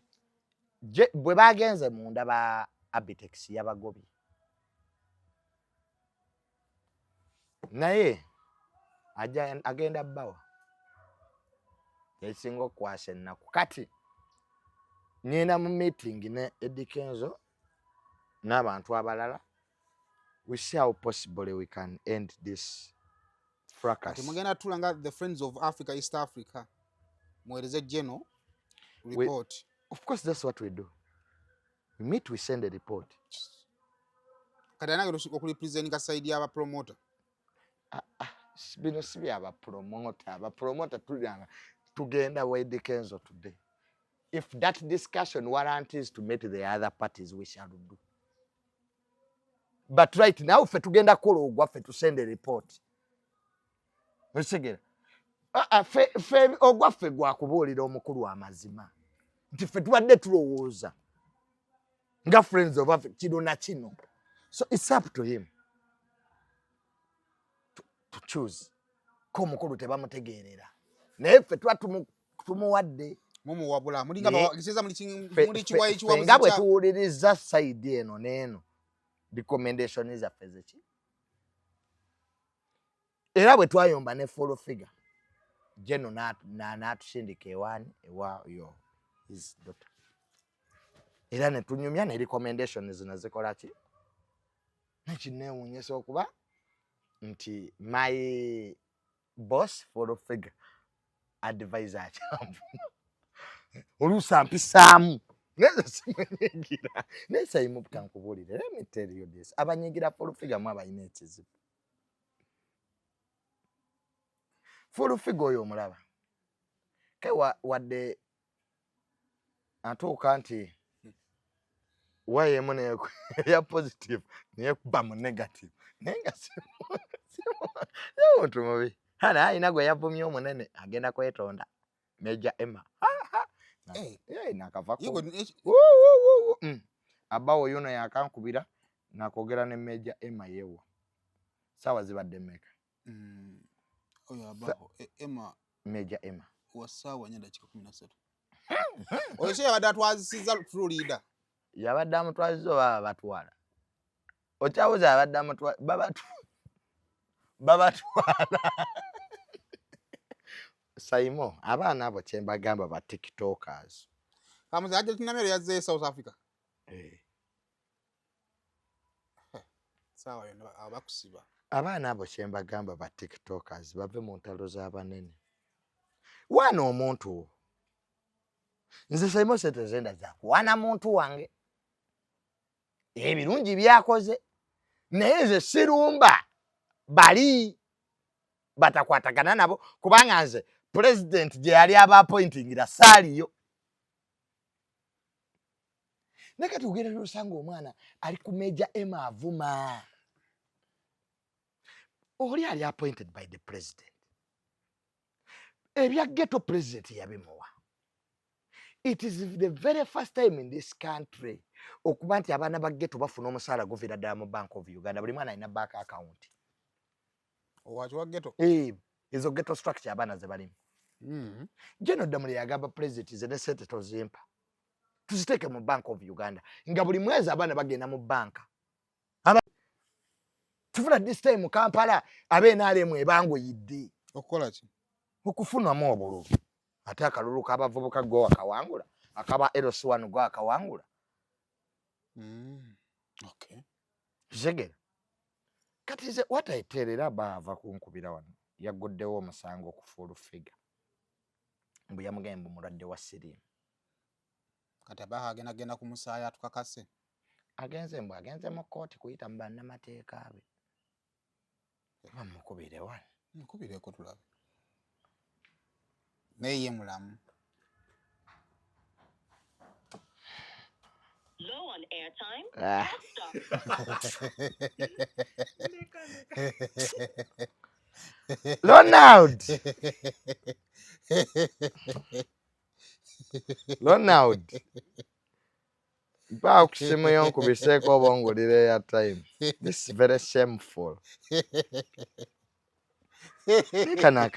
Bwe bagenze munda ba Abitex yabagobye, naye agenda bbawa ekisinga okukwasa ennaku. Kati ngenda mu meeting ne Eddy Kenzo n'abantu abalala, we see how possibly we can end this fracas. Kati mugenda tula nga the Friends of Africa, East Africa, muweereze General report. Of course, that's what we do. We meet, we send a report. Kati anagenda okurepresentinga side y'abapromoter? Ah, ah, bino si byabapromota. Abapromota tulanga tugenda wa Eddy Kenzo today. If that discussion warrants to meet the other parties, we shall do, but right now ffe tugenda kukola ogwaffe, to send a report. Okitegera? Ah, ah, ffe ogwaffe gwakubuulira omukulu amazima nti ffe tubadde tulowooza nga Friends of Africa kino na kino, so it's up to him to choose. Ko omukulu tebamutegeerera, naye ffe tuba tumuwadde. Mumuwabula mulinga kitegeeza muli kiwayi. Ffe nga bwe tuwuliriza side eno n'eno, recommendation zaffe zeki, era bwe twayomba ne Full Figure, Geno n'atusindika ewaani, ewa yo his daughter, era ne tunyumya ne recommendation zino zikola ki. Nekinneewuunyisa okuba nti my boss Full Figure advisor akyamvuma, oluusi ampisaamu, naye simunyigira. Naye sayimuputa nkubuulire, let me tell you this, abanyigira Full Figure mu abalina ekizibu. Full Figure oyo omulaba ke wadde atuuka nti Waya emu eya positive neyekuba mu negative, naye nga si muntu mubi. Hana alina gwe yavumye omunene, agenda kwetonda, Major Emma. Eh. Nakavako. Ye Abawo yuno yakankubira nakwogera ne Major Emma. Yewa saawa zibadde mmeka? Oyo abaho Emma. Major Emma. Wa ssaawa 4:13. Oyo ki yabadde atwazisiza true leader? Yabadde amutwaziza oba babatwala? Okyabuza, yabadde babatwala. Saimo, abaana abo kyembagamba, ba TikTokers. Kamuzi ajja Namere yazzeeyo South Africa. Eh. Saawa yonna abakusiba. Abaana abo kyembagamba, ba TikTokers, bave mu ntalo z'abanene. Waana omuntu wo. Nze Saimo, sente zenda zakuwaana muntu wange, ebirungi byakoze, naye nze sirumba bali batakwatagana nabo, kubanga nze pulezidenti gye yali aba appointingira saaliyo. Naye kati ogenda lwosanga omwana ali ku Major Emma avuma oli ali appointed by the president. Ebya ghetto president yabimuwa. It is the very first time in this country okuba nti abaana ba ghetto bafuna omusaala guviira ddala mu Bank of Uganda. Buli mwana alina bank account. Owaki wa ghetto? Eh, ezo ghetto structure abaana ze balimu. General Damuli yagamba president, ze ne sente tozimpa, tuziteeke mu Bank of Uganda, nga buli mwezi abaana bagenda mu banka. Tufuna this time mu Kampala ab'NRM ebanguyidde. Okukola ki? Okufunamu obululu. Ate akalulu k'abavubuka gwe wakawangula, akaba LC1 gwe akawangula. Kitegeera? Kati nze what I tell, era baava kunkubira wano, yagguddewo omusango ku Full Figure, mbu yamugambye mbu mulwadde wa siriimu. Kati abaho agenda genda ku musaayi atukakase. Agenze, mbu agenze mu kkooti kuyita mu bannamateeka be. Bamukubire wano. Nkubireko tulabe, naye ye mulamu. Low on airtime? Ah. Press star. Ronald, Ronald, mpaawo ku simu yo nkubiseeko oba ongulira airtime. This is very shameful. Kano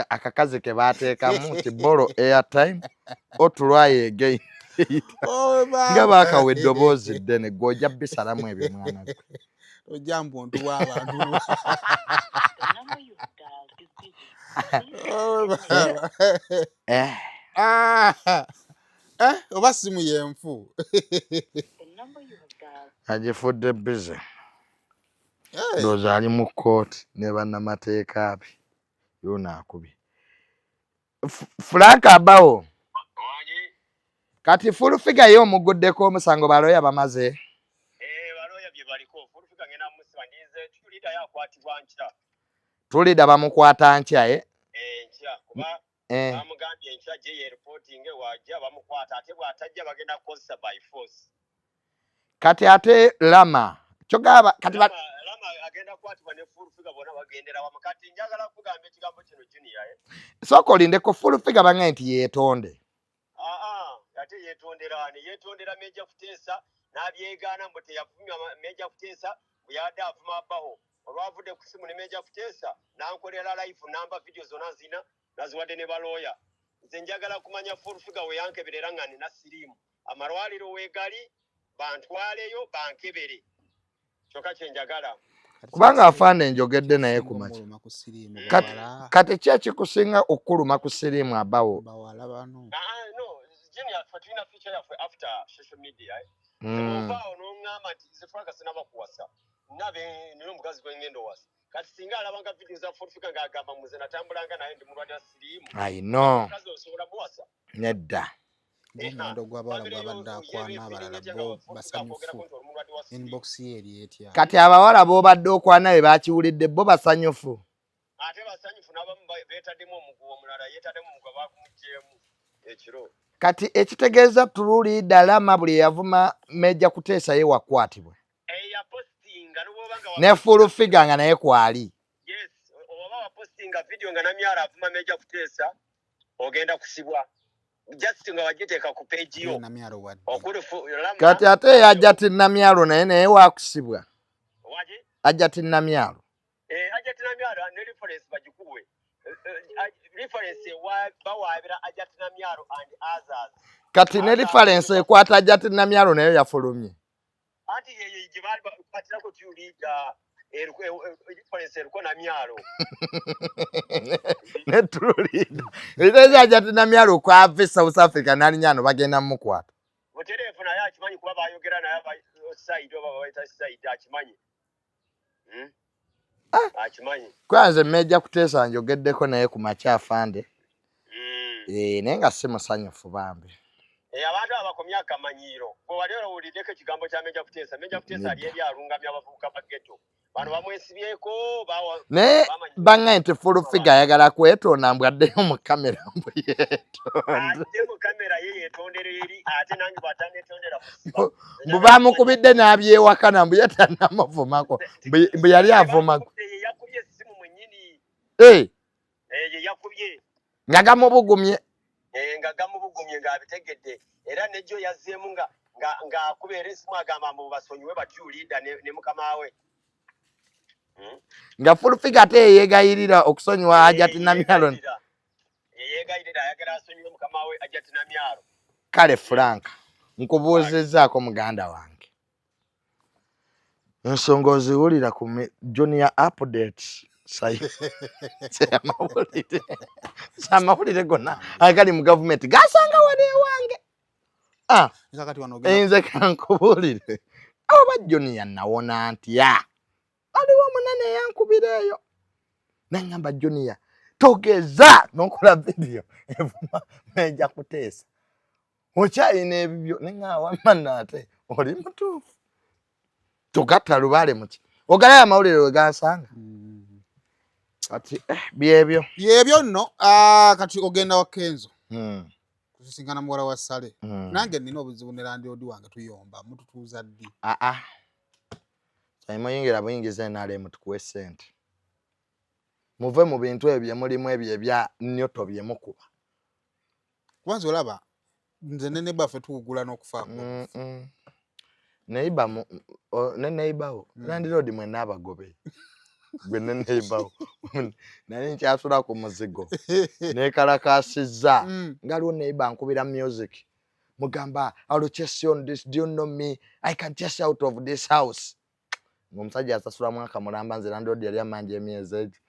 akakazi ke baateekamu nti borrow airtime or try again, Oh, nga baakawa eddoboozi ddene. Gwe ojja bisalamu ebyo, mwana gwe. Ojja mbuntu bw'abantu. The number you have dialed is busy. Please Oh, baba. Eh, Ah, eh, oba simu yenfu. The number you have dialed Agifudde busy. Eh, Ndowooza ali mu kkooti ne bannamateeka be. Yoona akubye. Frank abawo. Kati Full Figure ye omuguddeko omusango, baloya bamaze? Eh, baloya bye baliko. Full Figure ngenda musiba, ndinze tulida yakwatibwa nkya. Tulida bamukwata nkya, eh? Eh, nkya, kuba bamugambye enkya gye ye reporting, wajja bamukwata, ate bw'atajja bagenda kukozesa by force. Kati ate Lama kyogaba kati Lama agenda kukwatibwa ne Full Figure, bonna bagendera wamu. Kati njagala kugamba ekigambo kino, Junior, eh. Sooka olindeko, Full Figure bangaye nti yeetonde. Aa, ate yeetondera ani? Yeetondera Major Kuteesa n'abyegaana mbu teyavumya Major Kuteesa, bwe yadde avuma Baho. Olwavudde ku simu ne Major Kuteesa n'ankolera live namba, video zonna nzina naziwadde ne balooya. Nze njagala kumanya Full Figure we yankebera era nga nina siriimu, amalwaliro weegali bantwaleyo bankebere, kyokka kye njagala. Kubanga afaana enjogedde naye ku makya. Muluma ku siriimu. Kati- Bawala. Kati ki ekikusinga okukuluma ku siriimu, abawo? Bawala bano. Ah, no, Junior, ffe tulina future yaffe after social media, eh. Ovaawo n'oŋŋamba nti nze Frank sinaba kuwasa, nabe nina omukazi gwe ngenda owasa. Kati singa alabanga video za Full Figure ng'agamba muze natambulanga naye ndi mulwadde wa siriimu, I know. omukazi osobola muwasa? Nedda. Ng'omuwendo gw'abawala gw'abadde akwana, abalala bo basanyufu? Inbox ye eri etya? Kati abawala b'obadde okwana be bakiwulidde, bo basanyufu? Ate basanyufu, n'abamu beetaddemu omuguwa, omulala yeetaddemu omuguwa, bakumugyemu ekiro. Kati ekitegeeza tululi dalama buli eyavuma Meja Kuteesa ye wakwatibwa. Eyapostinga nobwoba nga Ne full figure nga naye kwali. Yes, oba wapostinga video nga Namyalo avuma Meja Kuteesa ogenda kusibwa. Just nga wagiteeka ku page yo. Namyalo wadde. Okuli Lama. Kati ate Hajati Namyalo naye wakusibwa. Waje? Hajati Namyalo. Hajati Namyalo ne reference bagikuwe. Reference bawaabira Hajati Namyalo and others. Kati ne reference ekwata Hajati Namyalo nayo yafulumye. Anti yeye gye baali bakwatirako tuliga reference eriko Namyalo. Ne tuliga. Ate Hajati Namyalo kwava e South Africa n'alinnya ano bagenda mmukwata. Butereevu naye akimanyi kuba bayogera naye side oba bayita side akimanyi. Akimanyi. Kwanze Meja Kuteesa njogeddeko naye ku makya afande. Naye nga si musanyufu bambi. Abantu abo bakomye akamanyiiro. Gwe wali owuliddeko ekigambo kya Meja Kuteesa. Meja Kuteesa ali eri alungamya abavubuka ba ghetto. Bano bamwesibyeko, Naye bangaye nti full figure ayagala kwetonda mbu addeyo mu kamera mbu yeetonde. Adde mu kamera ye yeetondere eri, ate nange bw'atanneetondera kusiba. Mbu baamukubidde n'abyewakana mbu ye tannamuvumako. Mbu yali avumako. Ye yakubye essimu mwennyini. Ye yakubye. Nga gamubugumye. Nga gamubugumye ng'abitegedde. Era nejjo yazzeemu ng'akuba era essimu agamba mbu basonyiwe batyuliida ne mukama we. Nga full figure ate yeegayirira okusonyiwa Hajati Namyalo. Yeegayirira ayagala asonyiwe mukama we Hajati Namyalo. Kale Frank, nkubuuzizzaako muganda wange. Ensonga oziwulira ku Junior Updates. Amawulire gonna agali mu gavumenti gasanga wano ewange. Nze kankubuulire. Oba Junior nawona ntya? Waliwo omunene eyankubira eyo. Nangamba Junior, togeza n'okola video evuma Meja Kuteesa. Okyalina ebibyo ne nga wamma nno ate oli mutuufu. Togatta lubaale muki. Ogalayo amawulire we gansanga. Kati byebyo. Byebyo nno, kati ogenda wa Kenzo. Kusisinkana muwala wa Sale. Nange nnina obuzibu ne landlord wange tuyomba, mututuuza ddi? Muyingira buyingiza NRM tukuwe ssente. Muve mu bintu ebyo bye mulimu ebyo ebya nnyoto bye mukuba. Kwanza olaba nze ne neighbor ffe tuwugula n'okufaako. Neighbor ne neighbor wo. Landlord mwenna abagobe. Gwe ne neighbor wo. Nali nkyasula ku muzigo. Neekalakaasizza. Nga aliwo neighbor ankubira music. Mugamba, I will chase you on this. Do you know me? I can chase you out of this house. Ng'omusajja asasula mwaka mulamba nze landlord yali amanja emyezi egyo.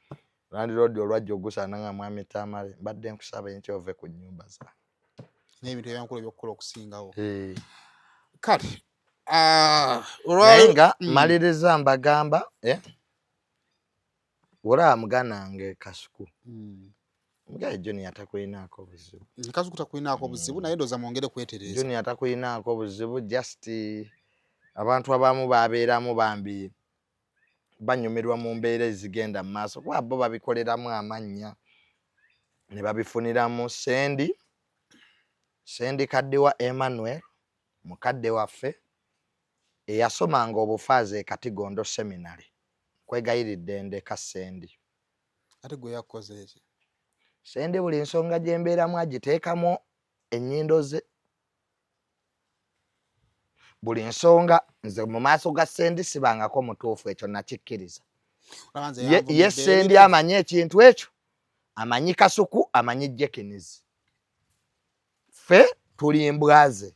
Landlord olwajja ogusaana nga mwami Tamale mbadde nkusaba enkya ove ku nnyumba zange. N'ebintu ebyankulu eby'okukola okusingawo. Kale, Naye nga maliriza mbagamba, olaba muganda wange Kasuku. Mugaye Junior takulinaako buzibu. Kasuku takulinaako buzibu naye ndowooza mwongere kwetereeza. Junior takulinaako buzibu just abantu abamu babeeramu bambi banyumirwa mu mbeera ezigenda mu maaso kuba bo babikoleramu amannya ne babifuniramu. Sendi Sendi Kaddiwa Emmanuel mukadde waffe eyasomanga obufaaza e Katigondo Seminary, nkwegayiridde ndeka Sendi. Ate gwe yakoze eki? Sendi buli nsonga gye mbeeramu agiteekamu ennyindo ze. Buli nsonga nze mu maaso ga Sendi sibangako mutuufu, ekyo nakikkiriza. Ye Sendi amanyi ekintu ekyo, amanyi Kasuku, amanyi Jekinizi. Ffe tuli mbwaze.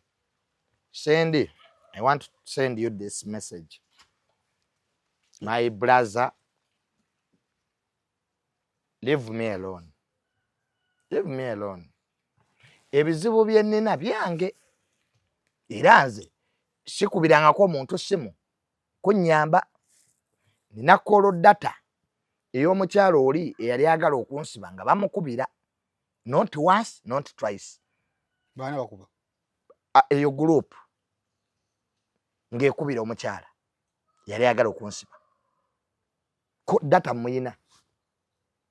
Sendi, I want to send you this message. My brother, leave me alone. Leave me alone. Ebizibu bye nnina byange. Era nze sikubirangako omuntu simu kunnyamba. Nina call data ey'omukyalo oli eyali agala okunsiba nga bamukubira. Not once, not twice. Baana bakuba? Eyo group ng'ekubira omukyala yali ayagala okunsiba. Ko data muyina.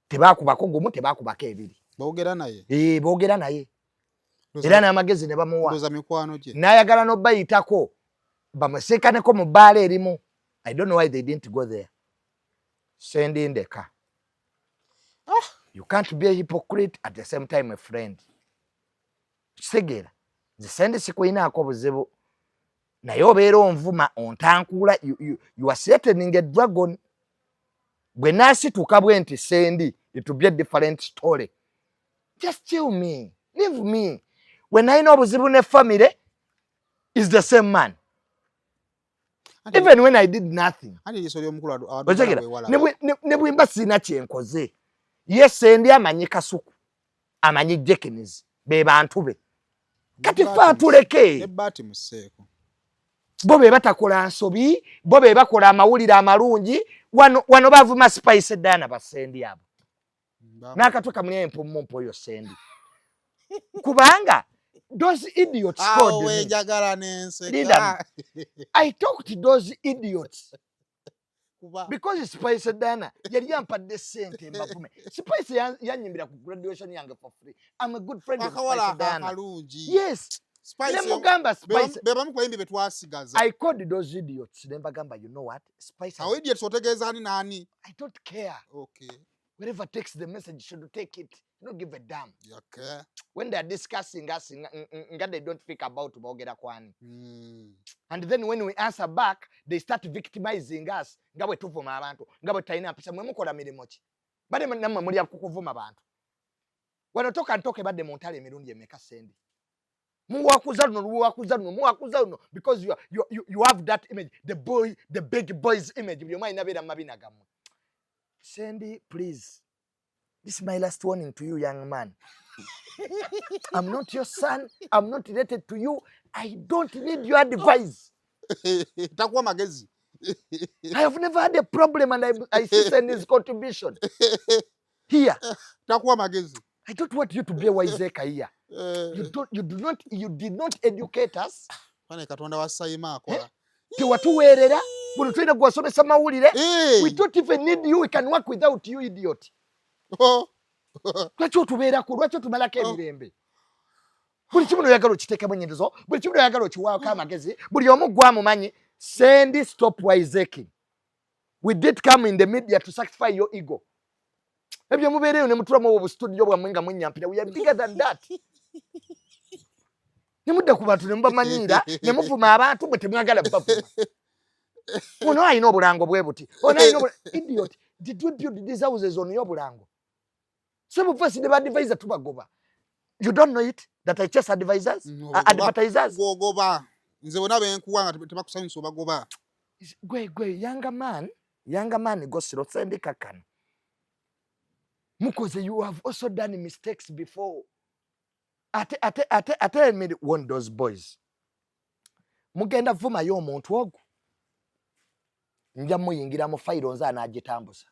Tebaakubako gumu, tebaakubako ebiri. Boogera naye? Boogera naye. Era n'amagezi ne bamuwa n'ayagala n'obayitako bamusiikaneko mu bbaala erimu. I don't know why they didn't go there. Sendi, ndeka. Ah. You can't be a hypocrite at the same time a friend. Kitegeera, nze Sendi sikuyinaako buzibu, naye obeera onvuma, ontankuula. You are threatening a dragon. Bwe naasituka bwe nti Sendi, it will be a different story. Just chill me, leave me. When nalina obuzibu ne family is the same man, even when I did nothing. Ne bwemba sirina kyenkoze, ye Sendi amanyi Kasuku, amanyi Jekins, be bantu be. Kati fe atuleke. Bo be batakola nsobi, bo be bakola amawulire amalungi. Wano, wano bavuma Spice Diana, basendi abo n'akatwe kamuli empumumpu oyo Sendi, kubanga those idiots called me. Linda, I talked to those idiots because Spice Diana yali yampadde sente mbavume. Spice yanyimbira ku graduation yange for free. I'm a good friend of Spice Diana. Yes. Nemugamba Spice bebamu ku bayimbi betwasigaza. I called those idiots nembagamba, you know what, Spice Awo idiots otegeeza ani nani? I don't care. Okay. Whoever takes the message should take it. Don't give a damn. Okay. When they are discussing us nga they don't think about boogera kwani. And then when we answer back, they start victimizing us nga bwe tuvuma abantu, nga bwe talina mpisa. Mwe mukola mirimu ki? Bade nammwe mulya kukuvuma bantu. Wano toka ntoke badde mu ntalo emirundi emeka, Sendi? Muwakuza luno, luwakuza luno, muwakuza luno, because you have that image, the boy, the big boys image. Buli omu alina beera mu mabina gammwe. Sendi, please, this is my last warning to you, young man. I'm not your son. I'm not related to you. I don't need your advice. Takuwa magezi. I have never had a problem and I see Sendi's contribution here. Takuwa magezi. I don't want you to be a wiseacre here. You did not educate us. Pane Katonda wa Saima akola. Tewatuweerera buno tulina gwasomesa mawulire. We don't even need you. We can work without you, idiot. Oh. Lwaki otubeerako? Lwaki otumalako emirembe? Buli kimu noyagala okiteekemu ennyingizo, buli kimu noyagala okiwaako amagezi, buli omu gwamumanyi. Sendi, stop wiseacring. We did come in the media to satisfy your ego. Ebyo mubeereyo ne mutulamu obustudio bwammwe nga mwenyampira. We are bigger than that. Ne mudda ku bantu ne mubamanyiira ne muvuma abantu mwe temwagala bavuma. Ono alina obulango bwe buti, ono alina. Idiot, did we build these houses on your bulango? Some of us ne advisor tubagoba. You don't know it that I chase advisors, advertisers. Gogoba nze bonna benkuwa nga tebakusanyusa obagoba. Gwe gwe younger man, younger man, gosiro sendika kano mukoze. You have also done mistakes before. Ate ate ate ate me one those boys mugenda vumayo omuntu ogwo, nja muyingira mu fayiro nze anaagitambuza.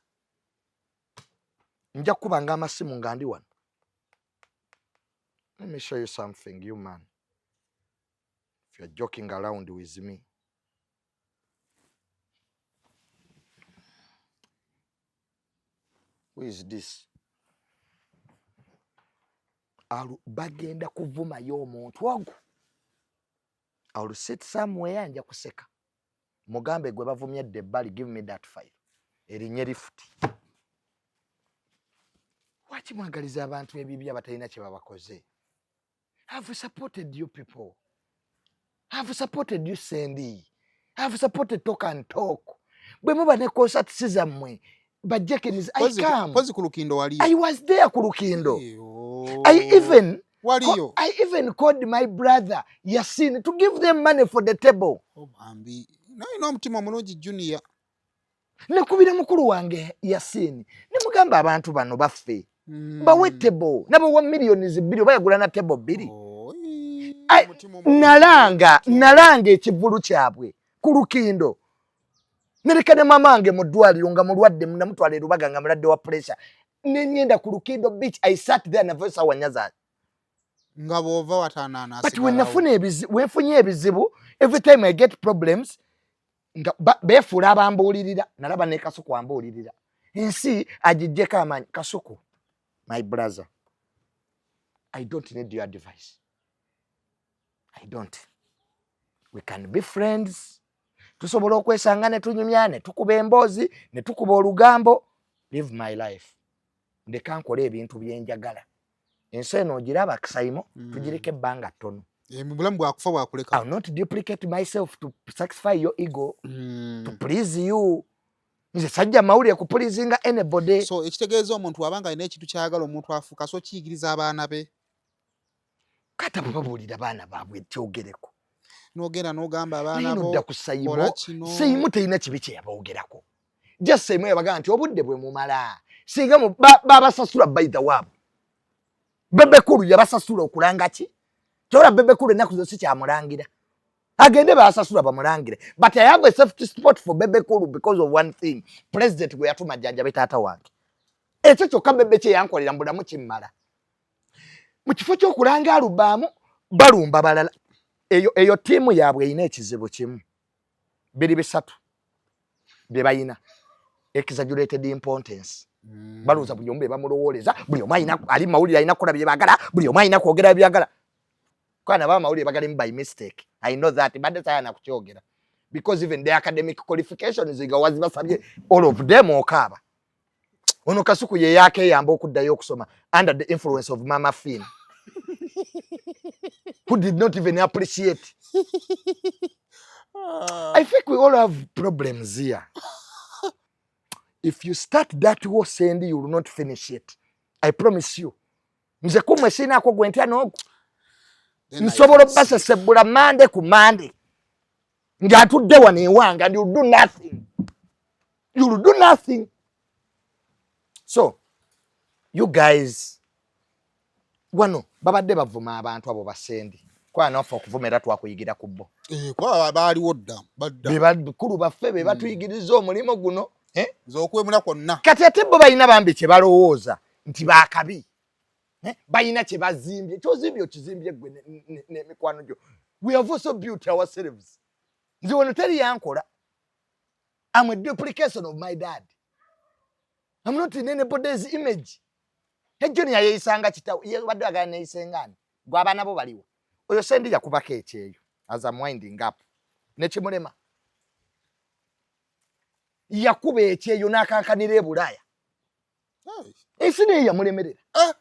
Nja kukubanga amasimu nga ndi wano. Let me show you something, you man. If you're joking around with me, who is this? Alu bagenda kuvumayo omuntu ogwo. I will sit somewhere, nja kuseka. Mugambe gwe bavumye edda ebbali, give me that file, erinye lifuti. Lwaki mwagaliza abantu ebibi abatalina kye babakoze? Have supported you people, have supported you Sendi, have supported Talk and Talk. Bwe muba ne concerts zammwe bajekeniz, I come. Pozi ku Lukindo waliyo? I was there ku Lukindo. I even Waliyo. I even called my brother Yasin to give them money for the table. Bambi naye n'omutima omulungi, Junior. Nekubira mukulu wange Yasin nemugamba, abantu bano baffe, bawe table. Nabawa miliyoni 2 oba yagula na table 2. Nalanga nalanga ekivulu kyabwe ku Lukindo. Nereka ne mama wange mu ddwaliro nga mulwadde, namutwala e Lubaga nga mulwadde wa pressure, neŋŋenda ku Lukindo Beach. I sat there nava esawa 4 za Nga bw'ova wataanaana. But wenafuna ebizibu, wenfunye ebizibu, every time I get problems nga beefuula abambuulirira. Nalaba ne Kasuku ambuulirira, ensi agijjeko amaanyi. Kasuku, my brother, I don't need your advice. I don't. We can be friends, tusobola okwesanga ne tunyumya ne tukuba emboozi ne tukuba olugambo. Live my life, ndeka nkole ebintu byenjagala. Ensi eno ogiraba, Kisaimo, tugiriko ebbanga ttono. Eh, mu bulamu bwakufa bwakuleka. I'll not duplicate myself to satisfy your ego, to please you. Nze sajja mawulire ku pleasinga anybody. So ekitegeeza omuntu wabanga alina ekintu kyayagala, omuntu afuuka so kiyigiriza abaana be. Kata bwe babuulira baana baabwe kyogereko. N'ogenda n'ogamba naye abaana bo nodda ku Sayimo. Kola kino. Saimo terina kibi kye yaboogerako, just Saimo yabagaa nti obudde bwe mumala singa babasasula baitha waabwe. Bebekulu yabasasula okulanga ki kyola. Bebekulu ennaku zo si kyamulangira, agende basasula bamulangire. But I have a safety spot for Bebekulu because of one thing: president gwe yatuma jjanjabe taata wange. Ekyo kyokka Bebe kye yankolera mu bulamu kimmala. Mu kifo ky'okulanga alubaamu, balumba balala. Eyo ttiimu yaabwe erina ekizibu kimu, biri bisatu bye bayina: exaggerated importance, balowooza buli omu be bamulowooleza, buli omu alina ali mu mawulire alina kukola bye baagala, buli omu alina kwogera byagala. Kwana ba mawulire bagalimu by mistake. I know that, badde sayana kukyogera because even the academic qualifications nga wazibasabye, all of them okaaba. Ono Kasuku ye yakeyamba okuddayo okusoma under the influence of Mama Fin, who did not even appreciate. I think we all have problems here. If you start that war, Sandy, you will not finish it, I promise you. Nze kumwe sinaako gwe ntya n'ogwo. Nsobola obbasesebbula Mande ku Mande ng'atudde wano ewange and you'll do nothing, you'll do nothing. So you guys wano babadde bavuma abantu abo basendi kwa naffe okuvuma era twakuyigira ku bo. Eh, kuba baaliwo dda badda. Be bakulu baffe, be batuyigiriza omulimu guno, eh? Nze okwemula kwonna. Kati ate bo balina bambi kye balowooza nti bakabi, eh? Balina kye bazimbye. Kyozimbye okizimbye gwe n'emikwano gyo. We have also built ourselves. Nze wano teri yankola. I'm a duplication of my dad. I'm not in anybody's image. Ejoni yayeyisanga kitawe, yebadde agala neyisengaani gwe abaana bo baliwo. Oyo Sendi yakubako ekyeyo as I'm winding up nekimulema. Yakuba ekyeyo n'akankanira e Bulaaya. Hey. Ensi naye yamulemerera. Eh.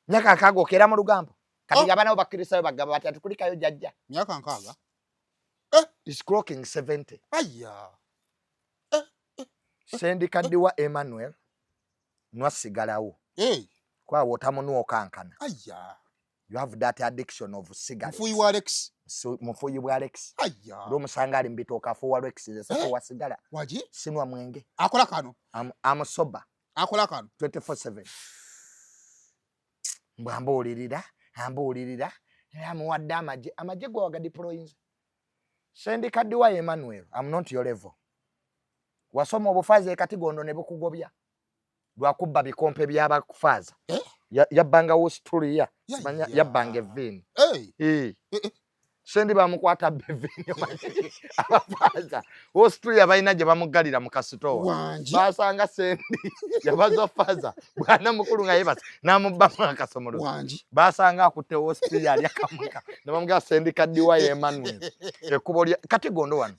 Myaka 60 okeera mu lugambo kati. Oh. Abaana bo bakkirisayo bagamba bati atukulikayo jjajja. Myaka 60. Is clocking 70. Aya. Sendikaddiwa Emmanuel nwasigalawo. Hey. Kwawo otamunwa okankana. Aya. You have that addiction of cigarettes. Mufuyi wa Alex. Mufuyi bwa Alex. Aya. Olwomusanga ali mubitooka afuuwa Rex. Nze sifuuwa sigala. Wagi. Sinwa mwenge. Akola kano. Am sober. Akola kano. 24/7. Mbw ambuulirira, ambuulirira amuwadde amagye. Amagye gwe wagadeployinze, Sendikaddiwa Emmanuel. Am not your level. Wasoma obufaza ekatigondo ne bukugobya lwakubba bikompe by'abafaaza. Eh? Yabbanga Australia. Ya, Manya, ya. yabbanga evviini. Hey. Eh. Eh, eh. Sendi bamukwata abba evviini. Abafaaza Australia balina gye bamuggalira mu kasitowa. Wangi. Basanga Sendi yabaza faza bwana mukulu nga yebasa n'amubbamu akasomolozo. Wangi. Basanga akutte Australia alya kamuka ne bamugamba Sendi kaddiwa ye Emmanuel ekkubo lya Katigondo wano.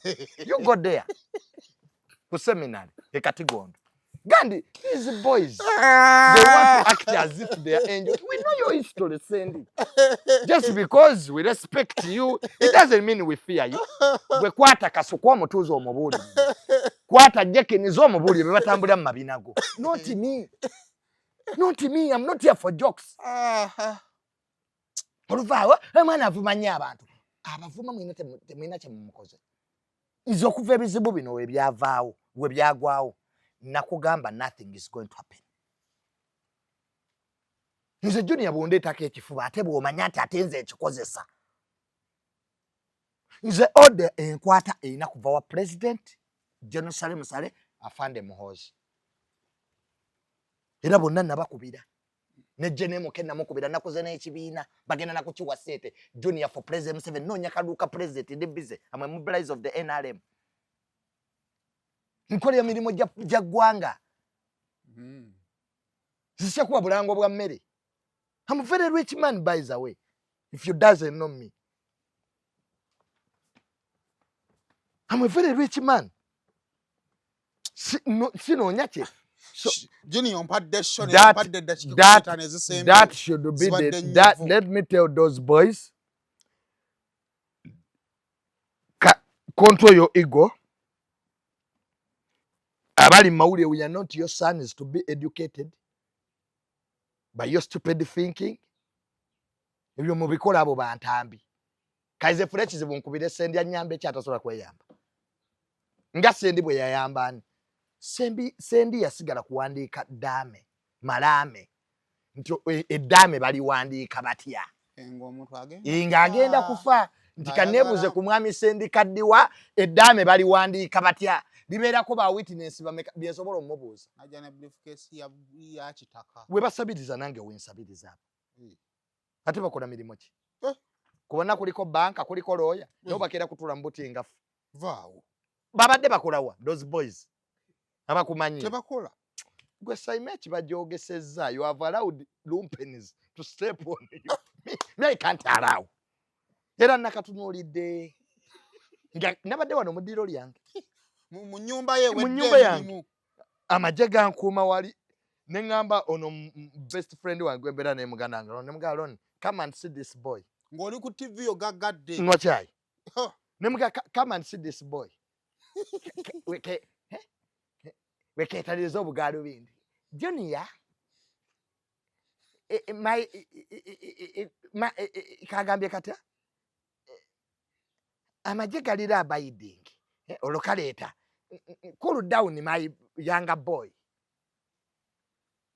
You go there ku seminary e Katigondo. Gandi, these boys, they want to act as if they are angels. We know your history, Sandy. Just because we respect you, it doesn't mean we fear you. Gwe kwata Kasuku omutuuze omubuulire, kwata jekiniza omubuulire be batambulira mu mabina go. Not me, not me. I'm not here for jokes. Aha. Oluvaawo omwana avuma nnyo abantu. Abavuma mwina temulina kyemumukoze. Nze okuva ebizibu bino we byavaawo, we byagwawo, nakugamba nothing is going to happen. Nze Junior bwondeetako ekifuba ate bw'omanya nti ate nze ekikozesa. Nze order enkwata erina kuva wa President General Sale Musale, Afande Muhoozi, era bonna nabakubira ne Jenemuke namukubira. Nakoze n'ekibiina bagenda nakukiwa sente. Junior for President Museveni, noonya kaduuka president. Ndi busy, am a mobilizer of the NRM. Nkola emirimu gya ggwanga. Zisya kuba bulango bwa mmere. I'm a very rich man, by the way, if you doesn't know me. I'm a very rich man. Sinoonya kye. So, Junior mpadde show ne mpadde eddakiika ttaano ezisembe. That should be the, that, let me tell those boys. Ka, control your ego. Abali mawulire, we are not your sons to be educated by your stupid thinking. Ebyo mubikola abo bantambi. Kaize fule kizibu nkubire sendi anyambe ekyatasobola kweyamba. Nga sendi bwe yayamba ani? Sendi, sendi yasigala kuwandiika ddaame malaame nti eddaame baliwandiika batya ng'agenda kufa nti kaneebuuze ku mwami sendi kaddiwa eddaame baliwandiika batya libeerako ba witness bameka byensobola omubuuza we basabiriza nange wensabiriza abo hmm. Ate bakola mirimu ki eh? Kubona kuliko banka kuliko looya hmm. Nabo bakeera kutuula mu buti nga ffe vaawo babadde bakolawa those boys abakumanyi tebakola gwe saima ekibajogesezza you have allowed lumpens to step on you me, me I can't allow era nakatunuulidde nga nabadde wano mu ddiiro lyange mu nyumba ye mu nyumba yange amagye gankuuma wali ne ŋŋamba ono best friend wange gwembeera naye muganda wange ne mugamba lon come and see this boy ng'oli ku tv ogaggadde nywa kyayi ne mugamba come and see this boy wekeetaliriza obugaalubindi junior e, e, my e, kagambye katya amagye galira abiding olwo kaleeta cool down my younger boy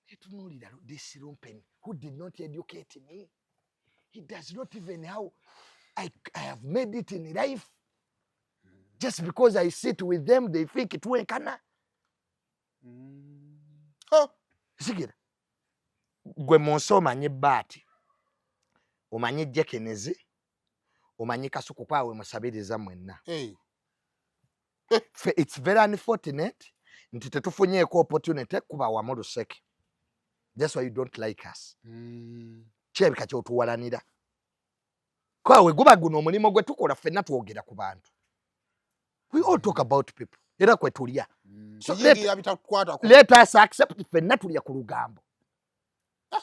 etunuulira this lumpen who did not educate me he does not even how I, I have made it in life just because I sit with them they think twenkana mm. Sigira gwe munsi omanyi baati omanyi jekenezi omanyi kasuku kwawe musabiriza mwenna hey. Fe it's very unfortunate nti tetufunyeeko opportunity kuba wamu luseke that's why you don't like us mm. Kirabika kyotuwalanira kwawe guba guno omulimu gwe tukola ffenna twogera ku bantu we all talk about people era kwe tulya mm. So let us accept ffenna tulya ku lugambo ah.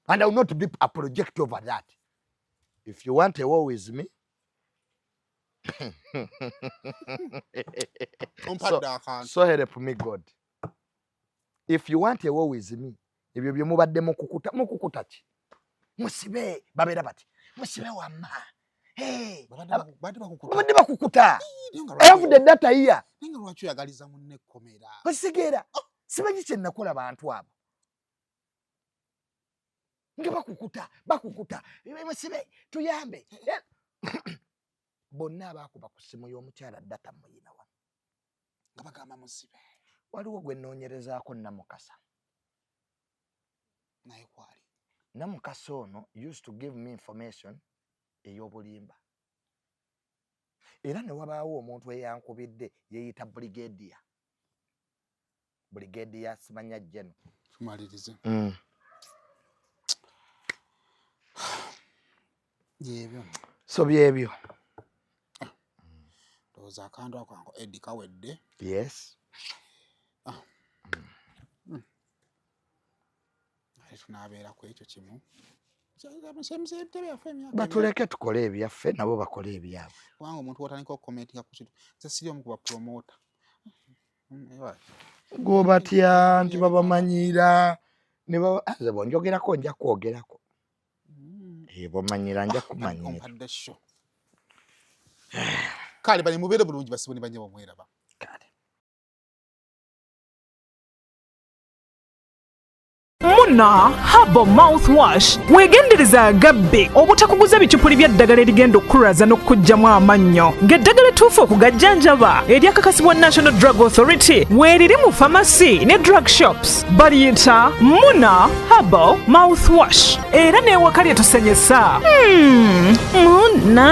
And I will not be a project over that if you want a war with me so help me God if you want a war with me ebyo bye mubadde mukukuta mukukuta ki musibe babeera bati musibe wamma babadde bakukuta have the data here okitegeera oh. Simanyi kye nakola bantu abo nga bakukuta bakukuta musibe tuyambe eh. Bonna abaakuba ku ssimu y'omukyala data muyina wano nga bagamba musibe waliwo gwe nnoonyerezaako Namukasa naye kwali Namukasa ono used to give me information ey'obulimba era ne wabaawo omuntu eyankubidde yeeyita brigadier brigadier simanya jeno tumalirize Byebyo so byebyo ndowooza akantu ako kanko edi kawedde yes ah. Ate tunaabeera ku ekyo kimu batuleke tukole ebyaffe nabo bakole ebyabwe kubanga omuntu wotandika okukomentinga ku kintu nze siri omu ku bapromota gobatya nti babamanyiira nze bwonjogerako nja kwogerako mm. eh, bomanyira nja ah, kumanyira kale bali mubeere bulungi basibo ne banyabo mweraba kale Muna Herbal Mouthwash weegendereza agabbe obutakuguza bicupuli bya ddagala erigenda okukulwaza n'okukuggyamu amannyo ng'eddagala ettuufu okugajjanjaba eryakakasibwa National Drug Authority weeriri mu famasi ne drug shops baliyita Muna Herbal Mouthwash era n'ewaka lye tusenyesa. Muna.